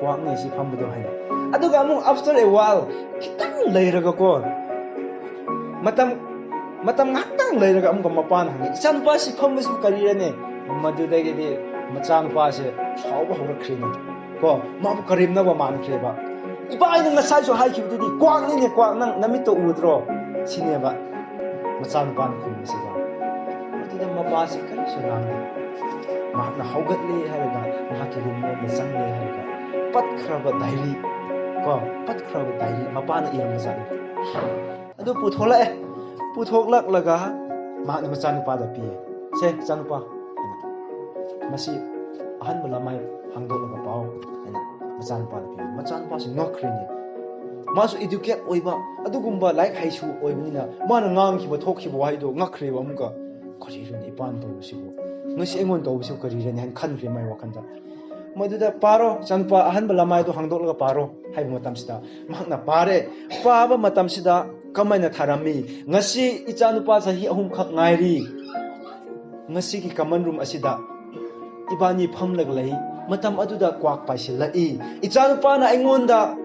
ꯀ꯭ꯋꯥꯛꯅꯦ ꯁꯤ ꯐꯝꯕꯗꯣ" ꯍꯥꯏꯅ꯫ ꯑꯗꯨꯒ ꯑꯃꯨꯛ after a while, ꯈꯤꯇꯪ ꯂꯩꯔꯒꯀꯣ, ꯃꯇꯝ, ꯃꯇꯝ ꯉꯥꯏꯍꯥꯛꯇꯪ ꯂꯩꯔꯒ ꯑꯃꯨꯛꯀ ꯃꯄꯥꯅ ꯍꯪꯉꯦ, "ꯏꯆꯥꯅꯨꯄꯥ, ꯁꯤ ꯐꯝꯕꯁꯤꯕꯨ ꯀꯔꯤꯔꯅꯦ?" ꯃꯗꯨꯗꯒꯤꯗꯤ ꯃꯆꯥꯅꯨꯄꯥꯁꯦ ꯁꯥꯎꯕ ꯍꯧꯔꯛꯈ꯭ꯔꯦꯅꯦ꯫ ꯀꯣ, ꯃꯥꯕꯨ ꯀꯔꯦꯝꯅꯕ ꯃꯥꯟꯈ꯭ꯔꯦꯕ꯫ "ꯏꯄꯥ, ꯑꯩꯅ ꯉꯁꯥꯏꯁꯨ ꯍꯥꯏꯈꯤꯕꯗꯨꯗꯤ ꯀ꯭ꯋꯥꯛꯅꯤꯅꯦ, ꯀ꯭ꯋꯥꯛ, ꯅꯪ ꯅꯃꯤꯠꯇꯣ ꯎꯗ꯭ꯔꯣ?" ꯁꯤꯅꯦꯕ ꯃꯆꯥꯅꯨꯄꯥꯅ ꯈꯨꯝꯕꯁꯤꯀꯣ꯫ ꯑꯗꯨꯗ ꯃꯄꯥꯁꯤ ꯀꯔꯤꯁꯨ ꯉꯥꯡꯗꯦ꯫ ꯃꯍꯥꯛꯅ ꯍꯧꯒꯠꯂꯦ ꯍꯥꯏꯔꯒ, ꯃꯍꯥꯛꯀꯤ ꯔꯨꯝ ꯂꯣꯝꯗ ꯆꯪꯂꯦ ꯍꯥꯏꯔꯒ, ꯄꯠꯈ꯭ꯔꯕ ꯗꯥꯏꯔꯤ, ꯀꯣ, ꯄꯠꯈ꯭ꯔꯕ ꯗꯥꯏꯔꯤ ꯃꯄꯥꯅ ꯏꯔꯝꯕ ꯖꯥꯠꯅꯤ꯫ ꯑꯗꯨ ꯄꯨꯊꯣꯛꯂꯛꯑꯦ꯫ ꯄꯨꯊꯣꯛꯂꯛꯂꯒ ꯃꯍꯥꯛꯅ ꯃꯆꯥꯅꯨꯄꯥꯗ ꯄꯤꯌꯦ꯫ "ꯁꯦ, ꯏꯆꯥꯅꯨꯄꯥ, ꯃꯁꯤ ꯑꯍꯟꯕ ꯂꯃꯥꯏ ꯍꯥꯡꯗꯣꯛꯂꯒ ꯄꯥꯎ" ꯍꯥꯏꯅ ꯃꯆꯥꯅꯨꯄꯥꯗ ꯄꯤꯌꯦ꯫ ꯃꯆꯥꯅꯨꯄꯥꯁꯤ ꯉꯛꯈ꯭ꯔꯦꯅꯦ꯫ ꯃꯥꯁꯨ educate ꯑꯣꯏꯕ, ꯑꯗꯨꯒꯨꯝꯕ ꯂꯥꯏꯔꯤꯛ ꯍꯩꯁꯨ ꯑꯣꯏꯕꯅꯤꯅ, ꯃꯥꯅ ꯉꯥꯡꯈꯤꯕ, ꯊꯣꯛꯈꯤꯕ ꯋꯥꯍꯩꯗꯣ ꯉꯛꯈ꯭ꯔꯦꯕ ꯑꯃꯨꯛꯀ꯫ "ꯀꯔꯤꯔꯅꯦ ꯏꯄꯥꯅ ꯇꯧꯕꯁꯤꯕꯨ? ꯉꯁꯤ ꯑꯩꯉꯣꯟꯗ ꯇꯧꯕꯁꯤꯕꯨ ꯀꯔꯤꯔꯅꯦ?" ꯍꯥꯏꯅ ꯈꯟꯈ꯭ꯔꯦ ꯃꯥꯏ ꯋꯥꯈꯜꯗ꯫ ꯃꯗꯨꯗ "ꯄꯥꯔꯣ, ꯏꯆꯥꯅꯨꯄꯥ, ꯑꯍꯟꯕ ꯂꯃꯥꯏꯗꯣ ꯍꯥꯡꯗꯣꯛꯂꯒ ꯄꯥꯔꯣ" ꯍꯥꯏꯕ ꯃꯇꯝꯁꯤꯗ ꯃꯍꯥꯛꯅ ꯄꯥꯔꯦ꯫ ꯄꯥꯕ ꯃꯇꯝꯁꯤꯗ ꯀꯃꯥꯏꯅ ꯊꯥꯔꯝꯃꯤ? "ꯉꯁꯤ ꯏꯆꯥꯅꯨꯄꯥ ꯆꯍꯤ ꯑꯍꯨꯝꯈꯛ ꯉꯥꯏꯔꯤ꯫ ꯉꯁꯤꯒꯤ common room ꯑꯁꯤꯗ ꯏꯕꯥꯅꯤ ꯐꯝꯂꯒ ꯂꯩ꯫ ꯃꯇꯝ ꯑꯗꯨꯗ ꯀ꯭ꯋꯥꯛ ꯄꯥꯏꯁꯤꯜꯂꯛꯏ꯫ ꯏꯆꯥꯅꯨꯄꯥꯅ ꯑꯩꯉꯣꯟꯗ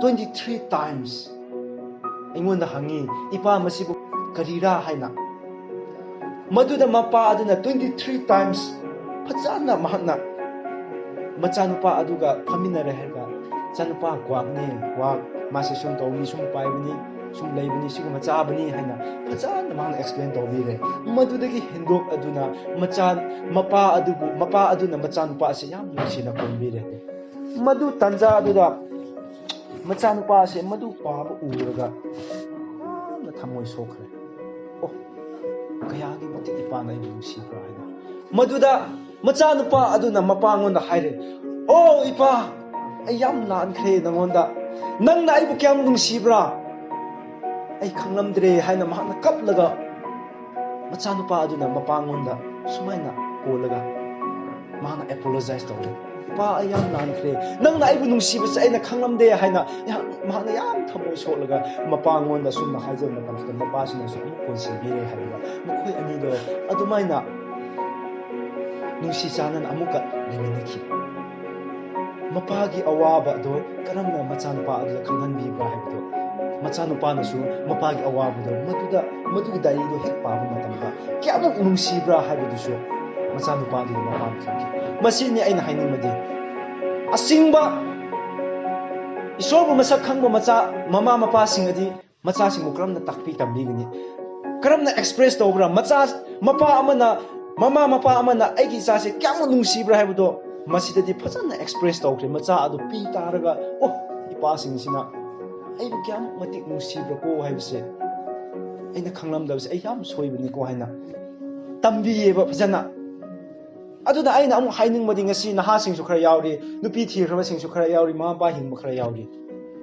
twenty three times ꯑꯩꯉꯣꯟꯗ ꯍꯪꯉꯤ, 'ꯏꯄꯥ, ꯃꯁꯤꯕꯨ ꯀꯔꯤꯔꯥ?' ꯍꯥꯏꯅ꯫ ꯃꯗꯨꯗ ꯃꯄꯥ ꯑꯗꯨꯅ twenty three times ꯐꯖꯅ ꯃꯍꯥꯛꯅ ꯃꯆꯥꯅꯨꯄꯥ ꯑꯗꯨꯒ ꯐꯝꯃꯤꯟꯅꯔꯦ ꯍꯥꯏꯔꯒ, "ꯏꯆꯥꯅꯨꯄꯥ, ꯀ꯭ꯋꯥꯛꯅꯦ, ꯀ꯭ꯋꯥꯛ, ꯃꯥꯁꯦ ꯁꯨꯝ ꯇꯧꯕꯅꯤ, ꯁꯨꯝ ꯄꯥꯏꯕꯅꯤ, ꯁꯨꯝ ꯂꯩꯕꯅꯤ, ꯁꯤꯒꯨꯝꯕ ꯆꯥꯕꯅꯤ" ꯍꯥꯏꯅ ꯐꯖꯅ ꯃꯍꯥꯛꯅ explain ꯇꯧꯕꯤꯔꯦ꯫ ꯃꯗꯨꯗꯒꯤ ꯍꯦꯟꯗꯣꯛ ꯑꯗꯨꯅ ꯃꯆꯥ, ꯃꯄꯥ ꯑꯗꯨꯕꯨ, ꯃꯄꯥ ꯑꯗꯨꯅ ꯃꯆꯥꯅꯨꯄꯥ ꯑꯁꯤ ꯌꯥꯝ ꯅꯨꯡꯁꯤꯅ ꯀꯣꯟꯕꯤꯔꯦ꯫ ꯃꯗꯨ ꯇꯥꯟꯖꯥ ꯑꯗꯨꯗ ꯃꯆꯥꯅꯨꯄꯥ ꯑꯁꯦ ꯃꯗꯨ ꯄꯥꯕ ꯎꯔꯒ ꯌꯥꯝꯅ ꯊꯃꯣꯏ ꯁꯣꯛꯈ꯭ꯔꯦ꯫ "ꯑꯣ, ꯀꯌꯥꯒꯤ ꯃꯇꯤꯛ ꯏꯄꯥꯅ ꯑꯩꯕꯨ ꯅꯨꯡꯁꯤꯕ꯭ꯔꯥ" ꯍꯥꯏꯅ꯫ ꯃꯗꯨꯗ ꯃꯆꯥꯅꯨꯄꯥ ꯑꯗꯨꯅ ꯃꯄꯥꯉꯣꯟꯗ ꯍꯥꯏꯔꯦ, "ꯑꯣ ꯏꯄꯥ, ꯑꯩ ꯌꯥꯝ ꯂꯥꯟꯈ꯭ꯔꯦ ꯅꯪꯉꯣꯟꯗ꯫ ꯅꯪꯅ ꯑꯩꯕꯨ ꯀꯌꯥꯝ ꯅꯨꯡꯁꯤꯕ꯭ꯔꯥ ꯑꯩ ꯈꯪꯂꯝꯗ꯭ꯔꯦ" ꯍꯥꯏꯅ ꯃꯍꯥꯛꯅ ꯀꯞꯂꯒ, ꯃꯆꯥꯅꯨꯄꯥ ꯑꯗꯨꯅ ꯃꯄꯥꯉꯣꯟꯗ ꯁꯨꯃꯥꯏꯅ ꯀꯣꯜꯂꯒ ꯃꯍꯥꯛꯅ ꯑꯦꯄꯣꯂꯣꯖꯥꯏꯁ ꯇꯧꯔꯦ꯫ "ꯏꯄꯥ, ꯑꯩ ꯌꯥꯝ ꯂꯥꯟꯈ꯭ꯔꯦ꯫ ꯅꯪꯅ ꯑꯩꯕꯨ ꯅꯨꯡꯁꯤꯕꯁꯦ ꯑꯩꯅ ꯈꯪꯂꯝꯗꯦ" ꯍꯥꯏꯅ ꯌꯥꯝ, ꯃꯍꯥꯛꯅ ꯌꯥꯝ ꯊꯃꯣꯏ ꯁꯣꯛꯂꯒ ꯃꯄꯥꯉꯣꯟꯗ ꯑꯁꯨꯝꯅ ꯍꯥꯏꯖꯕ ꯃꯇꯝꯁꯤꯗ, ꯃꯄꯥꯁꯤꯅꯁꯨ ꯑꯃꯨꯛ ꯀꯣꯟꯁꯤꯟꯕꯤꯔꯦ ꯍꯥꯏꯕꯗ, ꯃꯈꯣꯏ ꯑꯅꯤꯗꯣ ꯑꯗꯨꯃꯥꯏꯅ ꯅꯨꯡꯁꯤ ꯆꯥꯟꯅꯅ ꯑꯃꯨꯛꯀ ꯂꯩꯃꯤꯟꯅꯈꯤ꯫ ꯃꯄꯥꯒꯤ ꯑꯋꯥꯕ ꯑꯗꯣ ꯀꯔꯝꯅ ꯃꯆꯥꯅꯨꯄꯥ ꯑꯗꯨꯗ ꯈꯪꯍꯟꯕꯤꯕ꯭ꯔꯥ ꯍꯥꯏꯕꯗꯣ, ꯃꯆꯥꯅꯨꯄꯥꯅꯁꯨ ꯃꯄꯥꯒꯤ ꯑꯋꯥꯕꯗꯣ ꯃꯗꯨꯗ, ꯃꯗꯨꯒꯤ ꯗꯥꯏꯔꯤꯗꯣ ꯍꯦꯛ ꯄꯥꯕ ꯃꯇꯝꯗ ꯀꯌꯥꯃꯨꯛ ꯅꯨꯡꯁꯤꯕ꯭ꯔꯥ ꯍꯥꯏꯕꯗꯨꯁꯨ ꯃꯆꯥꯅꯨꯄꯥ ꯑꯗꯨꯅ ꯃꯄꯥꯅ ꯈꯪꯈꯤ꯫ ꯃꯁꯤꯅꯤ ꯑꯩꯅ ꯍꯥꯏꯅꯤꯡꯕꯗꯤ, ꯑꯁꯤꯡꯕ ꯏꯁꯣꯔꯕꯨ ꯃꯁꯛ ꯈꯪꯕ ꯃꯆꯥ, ꯃꯃꯥ ꯃꯄꯥꯁꯤꯡ ꯑꯗꯤ ꯃꯆꯥꯁꯤꯡꯕꯨ ꯀꯔꯝꯅ ꯇꯥꯛꯄꯤ ꯇꯝꯕꯤꯒꯅꯤ? ꯀꯔꯝꯅ ꯑꯦꯛꯁꯄ꯭ꯔꯦꯁ ꯇꯧꯕ꯭ꯔꯥ? ꯃꯆꯥ, ꯃꯄꯥ ꯑꯃꯅ, ꯃꯃꯥ ꯃꯄꯥ ꯑꯃꯅ ꯑꯩꯒꯤ ꯏꯆꯥꯁꯦ ꯀꯌꯥꯃꯨꯛ ꯅꯨꯡꯁꯤꯕ꯭ꯔꯥ ꯍꯥꯏꯕꯗꯣ ꯃꯁꯤꯗꯗꯤ ꯐꯖꯅ ꯑꯦꯛꯁꯄ꯭ꯔꯦꯁ ꯇꯧꯈ꯭ꯔꯦ꯫ ꯃꯆꯥ ꯑꯗꯨ ꯄꯤ ꯇꯥꯔꯒ, "ꯑꯣ, ꯏꯄꯥꯁꯤꯡꯁꯤꯅ ꯑꯩꯕꯨ ꯀꯌꯥꯃꯨꯛ ꯃꯇꯤꯛ ꯅꯨꯡꯁꯤꯕ꯭ꯔꯥꯀꯣ ꯍꯥꯏꯕꯁꯦ ꯑꯩꯅ ꯈꯪꯂꯝꯗꯕꯁꯦ ꯑꯩ ꯌꯥꯝ ꯁꯣꯏꯕꯅꯤꯀꯣ" ꯍꯥꯏꯅ ꯇꯝꯕꯤꯌꯦꯕ ꯐꯖꯅ꯫ ꯑꯗꯨꯅ ꯑꯩꯅ ꯑꯃꯨꯛ ꯍꯥꯏꯅꯤꯡꯕꯗꯤ, ꯉꯁꯤ ꯅꯍꯥꯁꯤꯡꯁꯨ ꯈꯔ ꯌꯥꯎꯔꯤ, ꯅꯨꯄꯤ ꯊꯤꯈ꯭ꯔꯕꯁꯤꯡꯁꯨ ꯈꯔ ꯌꯥꯎꯔꯤ, ꯃꯃꯥ ꯃꯄꯥ ꯍꯤꯡꯕ ꯈꯔ ꯌꯥꯎꯔꯤ꯫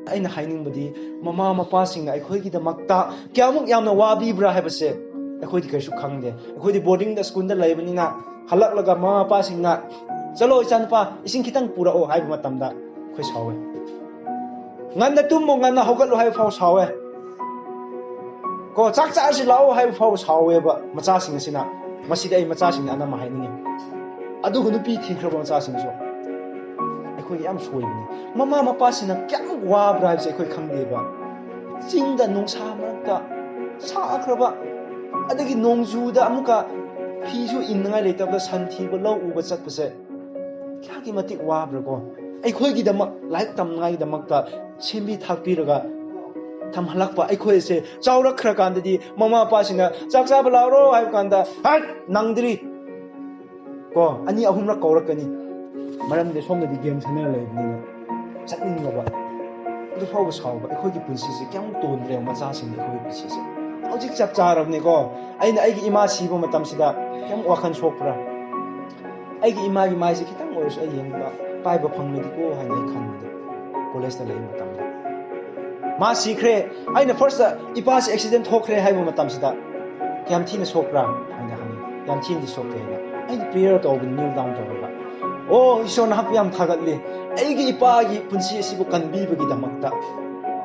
ꯑꯩꯅ ꯍꯥꯏꯅꯤꯡꯕꯗꯤ, ꯃꯃꯥ ꯃꯄꯥꯁꯤꯡꯅ ꯑꯩꯈꯣꯏꯒꯤꯗꯃꯛꯇ ꯀꯌꯥꯃꯨꯛ ꯌꯥꯝꯅ ꯋꯥꯕꯤꯕ꯭ꯔꯥ ꯍꯥꯏꯕꯁꯦ ꯑꯩꯈꯣꯏꯗꯤ ꯀꯔꯤꯁꯨ ꯈꯪꯗꯦ꯫ ꯑꯩꯈꯣꯏꯗꯤ ꯕꯣꯔꯗꯤꯡꯗ, ꯁ꯭ꯀꯨꯜꯗ ꯂꯩꯕꯅꯤꯅ, ꯍꯜꯂꯛꯂꯒ ꯃꯃꯥ ꯃꯄꯥꯁꯤꯡꯅ, "ꯆꯠꯂꯣ ꯏꯆꯥꯅꯨꯄꯥ, ꯏꯁꯤꯡ ꯈꯤꯇꯪ ꯄꯨꯔꯛꯑꯣ" ꯍꯥꯏꯕ ꯃꯇꯝꯗ ꯑꯩꯈꯣꯏ ꯁꯥꯎꯋꯦ꯫ "ꯉꯟꯅ ꯇꯨꯝꯃꯣ, ꯉꯟꯅ ꯍꯧꯒꯠꯂꯣ" ꯍꯥꯏꯕ ꯐꯥꯎ ꯁꯥꯎꯋꯦ꯫ ꯀꯣ, "ꯆꯥꯛ ꯆꯥꯔꯁꯤ ꯂꯥꯛꯑꯣ" ꯍꯥꯏꯕ ꯐꯥꯎ ꯁꯥꯎꯋꯦꯕ ꯃꯆꯥꯁꯤꯡ ꯑꯁꯤꯅ꯫ ꯃꯁꯤꯗꯤ ꯑꯩ ꯃꯆꯥꯁꯤꯡꯅ ꯑꯅꯝꯕ ꯍꯥꯏꯅꯤꯡꯉꯤ꯫ ꯑꯗꯨꯒ ꯅꯨꯄꯤ ꯊꯤꯈ꯭ꯔꯕ ꯃꯆꯥꯁꯤꯡꯁꯨ ꯑꯩꯈꯣꯏꯒꯤ ꯌꯥꯝ ꯁꯣꯏꯕꯅꯤ꯫ ꯃꯃꯥ ꯃꯄꯥꯁꯤꯡꯅ ꯀꯌꯥꯃꯨꯛ ꯋꯥꯕ꯭ꯔꯥ ꯍꯥꯏꯕꯁꯦ ꯑꯩꯈꯣꯏ ꯈꯪꯗꯦꯕ꯫ ꯆꯤꯡꯗ ꯅꯨꯡꯁꯥ ꯃꯔꯛꯇ ꯁꯥꯈ꯭ꯔꯕ, ꯑꯗꯒꯤ ꯅꯣꯡꯖꯨꯗ ꯑꯃꯨꯛꯀ ꯐꯤꯁꯨ ꯏꯟꯅꯉꯥꯏ ꯂꯩꯇꯕꯗ ꯁꯟ ꯊꯤꯕ, ꯂꯧ ꯎꯕ ꯆꯠꯄꯁꯦ ꯀꯌꯥꯒꯤ ꯃꯇꯤꯛ ꯋꯥꯕ꯭ꯔꯥꯀꯣ? ꯑꯩꯈꯣꯏꯒꯤꯗꯃꯛ, ꯂꯥꯏꯔꯤꯛ ꯇꯝꯅꯉꯥꯏꯒꯤꯗꯃꯛꯇ ꯁꯦꯝꯕꯤ ꯊꯥꯛꯄꯤꯔꯒ ꯊꯝꯍꯜꯂꯛꯄ ꯑꯩꯈꯣꯏꯁꯦ ꯆꯥꯎꯔꯛꯈ꯭ꯔꯀꯥꯟꯗꯗꯤ ꯃꯃꯥ ꯃꯄꯥꯁꯤꯡꯅ "ꯆꯥꯛ ꯆꯥꯕ ꯂꯥꯛꯑꯣꯔꯣ" ꯍꯥꯏꯕ ꯀꯥꯟꯗ, "ꯍꯠ, ꯅꯪꯗ꯭ꯔꯤ" ꯀꯣ, ꯑꯅꯤ ꯑꯍꯨꯝꯔꯛ ꯀꯧꯔꯛꯀꯅꯤ꯫ ꯃꯔꯝꯗꯤ ꯁꯣꯝꯗꯗꯤ ꯒꯦꯝ ꯁꯥꯟꯅꯔ ꯂꯩꯕꯅꯤꯅ ꯆꯠꯅꯤꯡꯗꯕ꯫ ꯑꯗꯨ ꯐꯥꯎꯕ ꯁꯥꯎꯕ꯫ ꯑꯩꯈꯣꯏꯒꯤ ꯄꯨꯟꯁꯤꯁꯦ ꯀꯌꯥꯃꯨꯛ ꯇꯣꯟꯗ꯭ꯔꯦ ꯃꯆꯥꯁꯤꯡꯗꯤ ꯑꯩꯈꯣꯏꯒꯤ ꯄꯨꯟꯁꯤꯁꯦ꯫ ꯍꯧꯖꯤꯛ ꯆꯞ ꯆꯥꯔꯕꯅꯤꯀꯣ꯫ ꯑꯩꯅ ꯑꯩꯒꯤ ꯏꯃꯥ ꯁꯤꯕ ꯃꯇꯝꯁꯤꯗ ꯀꯌꯥꯃꯨꯛ ꯋꯥꯈꯜ ꯁꯣꯛꯄ꯭ꯔꯥ? ꯑꯩꯒꯤ ꯏꯃꯥꯒꯤ ꯃꯥꯏꯁꯦ ꯈꯤꯇꯪ ꯑꯣꯏꯔꯁꯨ ꯑꯩ ꯌꯦꯡꯕ ꯄꯥꯏꯕ ꯐꯪꯂꯗꯤꯀꯣ ꯍꯥꯏꯅ ꯑꯩ ꯈꯟꯕꯗꯣ꯫ ꯀꯣꯂꯦꯖꯇ ꯂꯩꯕ ꯃꯇꯝꯗ ꯃꯥ ꯁꯤꯈ꯭ꯔꯦ꯫ ꯑꯩꯅ ꯐꯥꯔꯁꯇ ꯏꯄꯥꯁꯦ ꯑꯦꯛꯁꯤꯗꯦꯟ ꯊꯣꯛꯈ꯭ꯔꯦ ꯍꯥꯏꯕ ꯃꯇꯝꯁꯤꯗ ꯀꯌꯥꯝ ꯊꯤꯅ ꯁꯣꯛꯄ꯭ꯔꯥ ꯍꯥꯏꯅ ꯍꯪꯉꯤ꯫ ꯌꯥꯝ ꯊꯤꯅꯗꯤ ꯁꯣꯛꯇꯦ ꯍꯥꯏꯅ ꯑꯩꯅ ꯄ꯭ꯔꯦꯌꯔ ꯇꯧꯕꯅꯤ, ꯅꯤꯜ ꯗꯥꯎꯟ ꯇꯧꯔꯒ꯫ ꯑꯣ, ꯏꯁꯣꯔ ꯅꯍꯥꯛꯄꯨ ꯌꯥꯝ ꯊꯥꯒꯠꯂꯤ, ꯑꯩꯒꯤ ꯏꯄꯥꯒꯤ ꯄꯨꯟꯁꯤ ꯑꯁꯤꯕꯨ ꯀꯟꯕꯤꯕꯒꯤꯗꯃꯛꯇ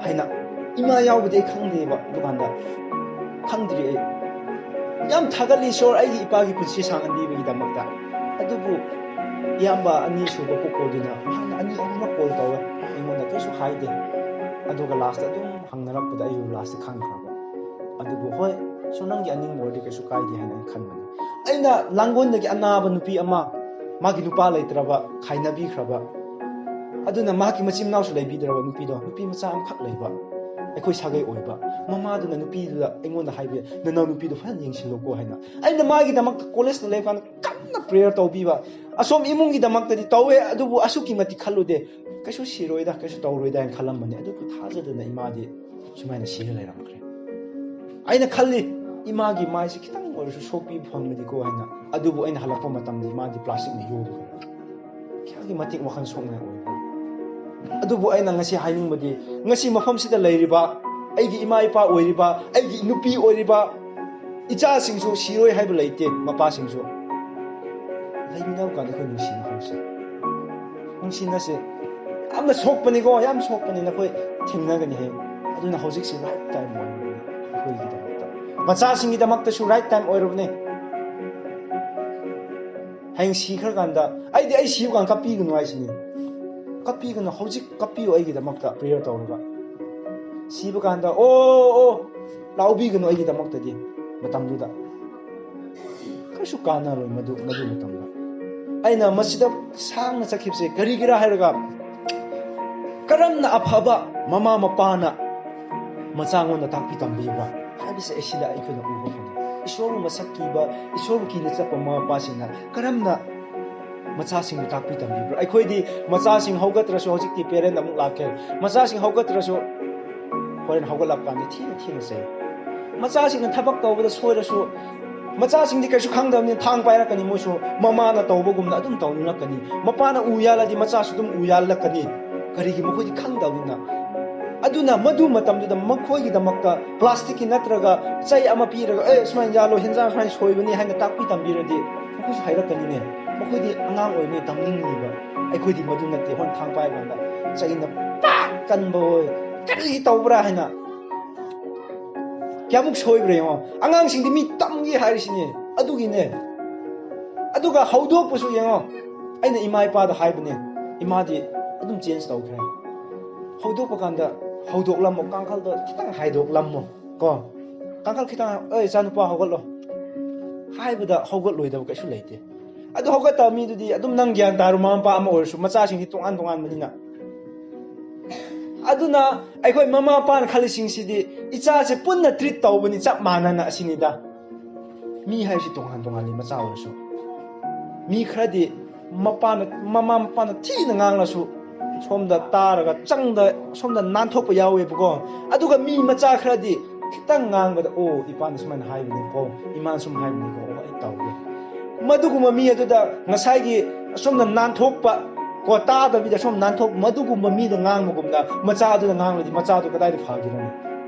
ꯍꯥꯏꯅ꯫ ꯏꯃꯥ ꯌꯥꯎꯕꯗꯤ ꯑꯩ ꯈꯪꯗꯦꯕ ꯑꯗꯨꯀꯥꯟꯗ, ꯈꯪꯗ꯭ꯔꯤ ꯑꯩ꯫ ꯌꯥꯝ ꯊꯥꯒꯠꯂꯤ ꯏꯁꯣꯔ, ꯑꯩꯒꯤ ꯏꯄꯥꯒꯤ ꯄꯨꯟꯁꯤ ꯁꯥꯡꯍꯟꯕꯤꯕꯒꯤꯗꯃꯛꯇ꯫ ꯑꯗꯨꯕꯨ ꯏꯌꯥꯝꯕ ꯑꯅꯤꯁꯨꯕ ꯀꯣꯀꯣꯗꯨꯅ ꯍꯥꯟꯅ ꯑꯅꯤ ꯑꯍꯨꯝꯂꯛ ꯀꯣꯜ ꯇꯧꯋꯦ, ꯑꯩꯉꯣꯟꯗ ꯀꯩꯁꯨ ꯍꯥꯏꯗꯦ꯫ ꯑꯗꯨꯒ ꯂꯥꯁꯇ ꯑꯗꯨꯝ ꯍꯪꯅꯔꯛꯄꯗ ꯑꯩꯁꯨ ꯂꯥꯁꯇ ꯈꯪꯈ꯭ꯔꯕ꯫ ꯑꯗꯨꯕꯨ ꯍꯣꯏ, ꯁꯣ ꯅꯪꯒꯤ ꯑꯅꯤꯡꯕ ꯑꯣꯏꯔꯗꯤ ꯀꯩꯁꯨ ꯀꯥꯏꯗꯦ ꯍꯥꯏꯅ ꯑꯩꯅ ꯈꯟꯕꯅꯤ꯫ ꯑꯩꯅ ꯂꯥꯡꯒꯣꯜꯗꯒꯤ ꯑꯅꯥꯕ ꯅꯨꯄꯤ ꯑꯃ, ꯃꯥꯒꯤ ꯅꯨꯄꯥ ꯂꯩꯇ꯭ꯔꯕ, ꯈꯥꯏꯅꯕꯤꯈ꯭ꯔꯕ, ꯑꯗꯨꯅ ꯃꯍꯥꯛꯀꯤ ꯃꯆꯤꯟ ꯃꯅꯥꯎꯁꯨ ꯂꯩꯕꯤꯗ꯭ꯔꯕ ꯅꯨꯄꯤꯗꯣ, ꯅꯨꯄꯤ ꯃꯆꯥ ꯑꯃꯈꯛ ꯂꯩꯕ, ꯑꯩꯈꯣꯏ ꯁꯥꯒꯩ ꯑꯣꯏꯕ꯫ ꯃꯃꯥꯗꯨꯅ ꯅꯨꯄꯤꯗꯨꯗ ꯑꯩꯉꯣꯟꯗ ꯍꯥꯏꯕꯤ, "ꯅꯅꯥꯎ ꯅꯨꯄꯤꯗꯣ ꯐꯖꯅ ꯌꯦꯡꯁꯤꯜꯂꯨꯀꯣ" ꯍꯥꯏꯅ꯫ ꯑꯩꯅ ꯃꯥꯒꯤꯗꯃꯛꯇ ꯀꯣꯂꯦꯖꯇ ꯂꯩꯕ ꯀꯥꯟꯗ ꯀꯟꯅ ꯄ꯭ꯔꯦꯌꯔ ꯇꯧꯕꯤꯕ꯫ ꯑꯁꯣꯝ ꯏꯃꯨꯡꯒꯤꯗꯃꯛꯇꯗꯤ ꯇꯧꯋꯦ, ꯑꯗꯨꯕꯨ ꯑꯁꯨꯛꯀꯤ ꯃꯇꯤꯛ ꯈꯜꯂꯨꯗꯦ꯫ ꯀꯩꯁꯨ ꯁꯤꯔꯣꯏꯗ, ꯀꯩꯁꯨ ꯇꯧꯔꯣꯏꯗ ꯍꯥꯏꯅ ꯈꯜꯂꯝꯕꯅꯦ꯫ ꯑꯗꯨꯕꯨ ꯊꯥꯖꯗꯅ ꯏꯃꯥꯗꯤ ꯁꯨꯃꯥꯏꯅ ꯁꯤꯔ ꯂꯩꯔꯝꯈ꯭ꯔꯦ꯫ ꯑꯩꯅ ꯈꯜꯂꯤ, ꯏꯃꯥꯒꯤ ꯃꯥꯏꯁꯦ ꯈꯤꯇꯪ ꯑꯣꯏꯔꯁꯨ ꯁꯣꯛꯄꯤꯕ ꯐꯪꯂꯗꯤꯀꯣ ꯍꯥꯏꯅ꯫ ꯑꯗꯨꯕꯨ ꯑꯩꯅ ꯍꯜꯂꯛꯄ ꯃꯇꯝꯗ ꯏꯃꯥꯗꯤ ꯄ꯭ꯂꯥꯁꯇꯤꯛꯅ ꯌꯣꯝꯈ꯭ꯔꯦ꯫ ꯀꯌꯥꯒꯤ ꯃꯇꯤꯛ ꯋꯥꯈꯜ ꯁꯣꯛꯅꯤꯡꯉꯥꯏ ꯑꯣꯏꯕ꯭ꯔꯥ? ꯑꯗꯨꯕꯨ ꯑꯩꯅ ꯉꯁꯤ ꯍꯥꯏꯅꯤꯡꯕꯗꯤ, ꯉꯁꯤ ꯃꯐꯝꯁꯤꯗ ꯂꯩꯔꯤꯕ ꯑꯩꯒꯤ ꯏꯃꯥ ꯏꯄꯥ ꯑꯣꯏꯔꯤꯕ, ꯑꯩꯒꯤ ꯅꯨꯄꯤ ꯑꯣꯏꯔꯤꯕ, ꯏꯆꯥꯁꯤꯡꯁꯨ ꯁꯤꯔꯣꯏ ꯍꯥꯏꯕ ꯂꯩꯇꯦ꯫ ꯃꯄꯥꯁꯤꯡꯁꯨ ꯂꯩꯃꯤꯟꯅꯕ ꯀꯥꯟꯗ ꯑꯩꯈꯣꯏ ꯅꯨꯡꯁꯤꯅ ꯍꯧꯁꯦ꯫ ꯅꯨꯡꯁꯤꯅꯁꯦ꯫ ꯌꯥꯝꯅ ꯁꯣꯛꯄꯅꯤꯀꯣ, ꯌꯥꯝ ꯁꯣꯛꯄꯅꯤ꯫ ꯅꯈꯣꯏ ꯊꯦꯡꯅꯒꯅꯤ ꯍꯌꯦꯡ꯫ ꯑꯗꯨꯅ ꯍꯧꯖꯤꯛꯁꯤ ꯔꯥꯏꯠ ꯇꯥꯏꯝ ꯑꯣꯏꯔꯕꯅꯤ ꯑꯩꯈꯣꯏꯒꯤꯗꯃꯛꯇ꯫ ꯃꯆꯥꯁꯤꯡꯒꯤꯗꯃꯛꯇꯁꯨ ꯔꯥꯏꯠ ꯇꯥꯏꯝ ꯑꯣꯏꯔꯕꯅꯤ꯫ ꯍꯌꯦꯡ ꯁꯤꯈ꯭ꯔꯀꯥꯟꯗ, ꯑꯩꯗꯤ ꯑꯩ ꯁꯤꯕ ꯀꯥꯟꯗ ꯀꯞꯄꯤꯒꯅꯨ ꯍꯥꯏꯁꯤꯅꯤ꯫ ꯀꯞꯄꯤꯒꯅꯨ, ꯍꯧꯖꯤꯛ ꯀꯞꯄꯤꯌꯨ ꯑꯩꯒꯤꯗꯃꯛꯇ ꯄ꯭ꯔꯦꯌꯔ ꯇꯧꯔꯒ꯫ ꯁꯤꯕ ꯀꯥꯟꯗ, "ꯑꯣ, ꯑꯣ, ꯂꯥꯎꯕꯤꯒꯅꯨ ꯑꯩꯒꯤꯗꯃꯛꯇꯗꯤ" ꯃꯇꯝꯗꯨꯗ꯫ ꯀꯩꯁꯨ ꯀꯥꯟꯅꯔꯣꯏ ꯃꯗꯨ, ꯃꯗꯨ ꯃꯇꯝꯗ꯫ ꯑꯩꯅ ꯃꯁꯤꯗ ꯁꯥꯡꯅ ꯆꯠꯈꯤꯕꯁꯦ ꯀꯔꯤꯒꯤꯔꯥ ꯍꯥꯏꯔꯒ, ꯀꯔꯝꯅ ꯑꯐꯕ ꯃꯃꯥ ꯃꯄꯥꯅ ꯃꯆꯥꯉꯣꯟꯗ ꯇꯥꯛꯄꯤ ꯇꯝꯕꯤꯕ꯭ꯔꯥ ꯍꯥꯏꯕꯁꯦ ꯑꯁꯤꯗ ꯑꯩꯈꯣꯏꯅ ꯎꯕ ꯐꯪꯉꯤ꯫ ꯏꯁꯣꯔꯕꯨ ꯃꯁꯛ ꯀꯤꯕ, ꯏꯁꯣꯔꯕꯨ ꯀꯤꯅ ꯆꯠꯄ ꯃꯃꯥ ꯃꯄꯥꯁꯤꯡꯅ ꯀꯔꯝꯅ ꯃꯆꯥꯁꯤꯡꯕꯨ ꯇꯥꯛꯄꯤ ꯇꯝꯕꯤꯕ꯭ꯔꯥ? ꯑꯩꯈꯣꯏꯗꯤ ꯃꯆꯥꯁꯤꯡ ꯍꯧꯒꯠꯇ꯭ꯔꯁꯨ, ꯍꯧꯖꯤꯛꯇꯤ ꯄꯦꯔꯦꯟ ꯑꯃꯨꯛ ꯂꯥꯛꯀꯦ, ꯃꯆꯥꯁꯤꯡ ꯍꯧꯒꯠꯇ꯭ꯔꯁꯨ ꯍꯣꯔꯦꯟ ꯍꯧꯒꯠꯂꯛꯄ ꯀꯥꯟꯗ ꯊꯤꯅ ꯊꯤꯅ ꯆꯩ꯫ ꯃꯆꯥꯁꯤꯡꯅ ꯊꯕꯛ ꯇꯧꯕꯗ ꯁꯣꯏꯔꯁꯨ, ꯃꯆꯥꯁꯤꯡꯗꯤ ꯀꯩꯁꯨ ꯈꯪꯗꯕꯅꯤ, ꯊꯥꯡ ꯄꯥꯏꯔꯛꯀꯅꯤ, ꯃꯣꯏꯁꯨ ꯃꯃꯥꯅ ꯇꯧꯕꯒꯨꯝꯅ ꯑꯗꯨꯝ ꯇꯧꯅꯤꯡꯂꯛꯀꯅꯤ꯫ ꯃꯄꯥꯅ ꯎ ꯌꯥꯜꯂꯗꯤ ꯃꯆꯥꯁꯨ ꯑꯗꯨꯝ ꯎ ꯌꯥꯜꯂꯛꯀꯅꯤ꯫ ꯀꯔꯤꯒꯤ? ꯃꯈꯣꯏꯗꯤ ꯈꯪꯗꯕꯅꯤꯅ꯫ ꯑꯗꯨꯅ ꯃꯗꯨ ꯃꯇꯝꯗꯨꯗ ꯃꯈꯣꯏꯒꯤꯗꯃꯛꯇ ꯄ꯭ꯂꯥꯁꯇꯤꯛꯀꯤ ꯅꯠꯇ꯭ꯔꯒ ꯆꯩ ꯑꯃ ꯄꯤꯔꯒ, "ꯑꯦ, ꯁꯨꯃꯥꯏꯅ ꯌꯥꯜꯂꯣ, ꯍꯦꯟꯖꯥꯡ ꯁꯨꯃꯥꯏꯅ ꯁꯣꯏꯕꯅꯤ" ꯍꯥꯏꯅ ꯇꯥꯛꯄꯤ ꯇꯝꯕꯤꯔꯗꯤ ꯃꯈꯣꯏꯁꯨ ꯍꯩꯔꯛꯀꯅꯤꯅꯦ꯫ ꯃꯈꯣꯏꯗꯤ ꯑꯉꯥꯡ ꯑꯣꯏꯕꯅꯤꯅ ꯇꯝꯅꯤꯡꯉꯤꯕ꯫ ꯑꯩꯈꯣꯏꯗꯤ ꯃꯗꯨ ꯅꯠꯇꯦ꯫ ꯍꯣꯔꯦꯟ ꯊꯥꯡ ꯄꯥꯏꯕ ꯀꯥꯟꯗ ꯆꯩꯅ ꯄꯥꯛ ꯀꯟꯕ ꯑꯣꯏ, "ꯀꯔꯤ ꯇꯧꯕ꯭ꯔꯥ?" ꯍꯥꯏꯅ ꯀꯌꯥꯃꯨꯛ ꯁꯣꯏꯕ꯭ꯔꯥ ꯌꯦꯡꯉꯣ꯫ ꯑꯉꯥꯡꯁꯤꯡꯗꯤ ꯃꯤ ꯇꯝꯒꯦ ꯍꯥꯏꯔꯤꯁꯤꯅꯦ꯫ ꯑꯗꯨꯒꯤꯅꯦ꯫ ꯑꯗꯨꯒ ꯍꯧꯗꯣꯛꯄꯁꯨ ꯌꯦꯡꯉꯣ꯫ ꯑꯩꯅ ꯏꯃꯥ ꯏꯄꯥꯗ ꯍꯥꯏꯕꯅꯦ, ꯏꯃꯥꯗꯤ ꯑꯗꯨꯝ ꯆꯦꯟꯖ ꯇꯧꯈ꯭ꯔꯦ꯫ ꯍꯧꯗꯣꯛꯄ ꯀꯥꯟꯗ, "ꯍꯧꯗꯣꯛꯂꯝꯃꯣ, ꯀꯥꯡꯈꯜꯗꯣ ꯈꯤꯇꯪ ꯍꯥꯏꯗꯣꯛꯂꯝꯃꯣ ꯀꯣ, ꯀꯥꯡꯈꯜ ꯈꯤꯇꯪ, ꯑꯦ, ꯏꯆꯥꯅꯨꯄꯥ ꯍꯧꯒꯠꯂꯣ" ꯍꯥꯏꯕꯗ ꯍꯧꯒꯠꯂꯣꯏꯗꯕ ꯀꯩꯁꯨ ꯂꯩꯇꯦ꯫ ꯑꯗꯨ ꯍꯧꯒꯠꯇꯕ ꯃꯤꯗꯨꯗꯤ ꯑꯗꯨꯝ, ꯅꯪ ꯒ꯭ꯌꯥꯟ ꯇꯥꯔꯣ, ꯃꯃꯥ ꯃꯄꯥ ꯑꯃ ꯑꯣꯏꯔꯁꯨ, ꯃꯆꯥꯁꯤꯡꯗꯤ ꯇꯣꯉꯥꯟ ꯇꯣꯉꯥꯟꯕꯅꯤꯅ꯫ ꯑꯗꯨꯅ ꯑꯩꯈꯣꯏ ꯃꯃꯥ ꯃꯄꯥꯅ ꯈꯜꯂꯤꯁꯤꯡꯁꯤꯗꯤ, ꯏꯆꯥꯁꯦ ꯄꯨꯟꯅ ꯇ꯭ꯔꯤꯠ ꯇꯧꯕꯅꯤ, ꯆꯞ ꯃꯥꯟꯅꯅ, ꯑꯁꯤꯅꯤꯗ꯫ ꯃꯤ ꯍꯥꯏꯕꯁꯤ ꯇꯣꯉꯥꯟ ꯇꯣꯉꯥꯟꯂꯤ, ꯃꯆꯥ ꯑꯣꯏꯔꯁꯨ꯫ ꯃꯤ ꯈꯔꯗꯤ ꯃꯄꯥꯅ, ꯃꯃꯥ ꯃꯄꯥꯅ ꯊꯤꯅ ꯉꯥꯡꯂꯁꯨ ꯁꯣꯝꯗ ꯇꯥꯔꯒ ꯆꯪꯗ, ꯁꯣꯝꯗ ꯅꯥꯟꯊꯣꯛꯄ ꯌꯥꯎꯋꯦꯕꯀꯣ꯫ ꯑꯗꯨꯒ ꯃꯤ ꯃꯆꯥ ꯈꯔꯗꯤ ꯈꯤꯇꯪ ꯉꯥꯡꯕꯗ, "ꯑꯣ, ꯏꯄꯥꯅ ꯁꯨꯃꯥꯏꯅ ꯍꯥꯏꯕꯅꯤꯀꯣ, ꯏꯃꯥꯅ ꯁꯨꯝ ꯍꯥꯏꯕꯅꯤꯀꯣ, ꯑꯣ, ꯑꯩ ꯇꯧꯒꯦ"꯫ ꯃꯗꯨꯒꯨꯝꯕ ꯃꯤ ꯑꯗꯨꯗ ꯉꯁꯥꯏꯒꯤ ꯑꯁꯣꯝꯗ ꯅꯥꯟꯊꯣꯛꯄ ꯀꯣ, ꯇꯥꯗꯕꯤꯗ ꯁꯣꯝ ꯅꯥꯟꯊꯣꯛ, ꯃꯗꯨꯒꯨꯝꯕ ꯃꯤꯗ ꯉꯥꯡꯕꯒꯨꯝꯅ ꯃꯆꯥ ꯑꯗꯨꯗ ꯉꯥꯡꯂꯗꯤ ꯃꯆꯥꯗꯨ ꯀꯗꯥꯏꯗ ꯐꯒꯦꯔꯅꯤ?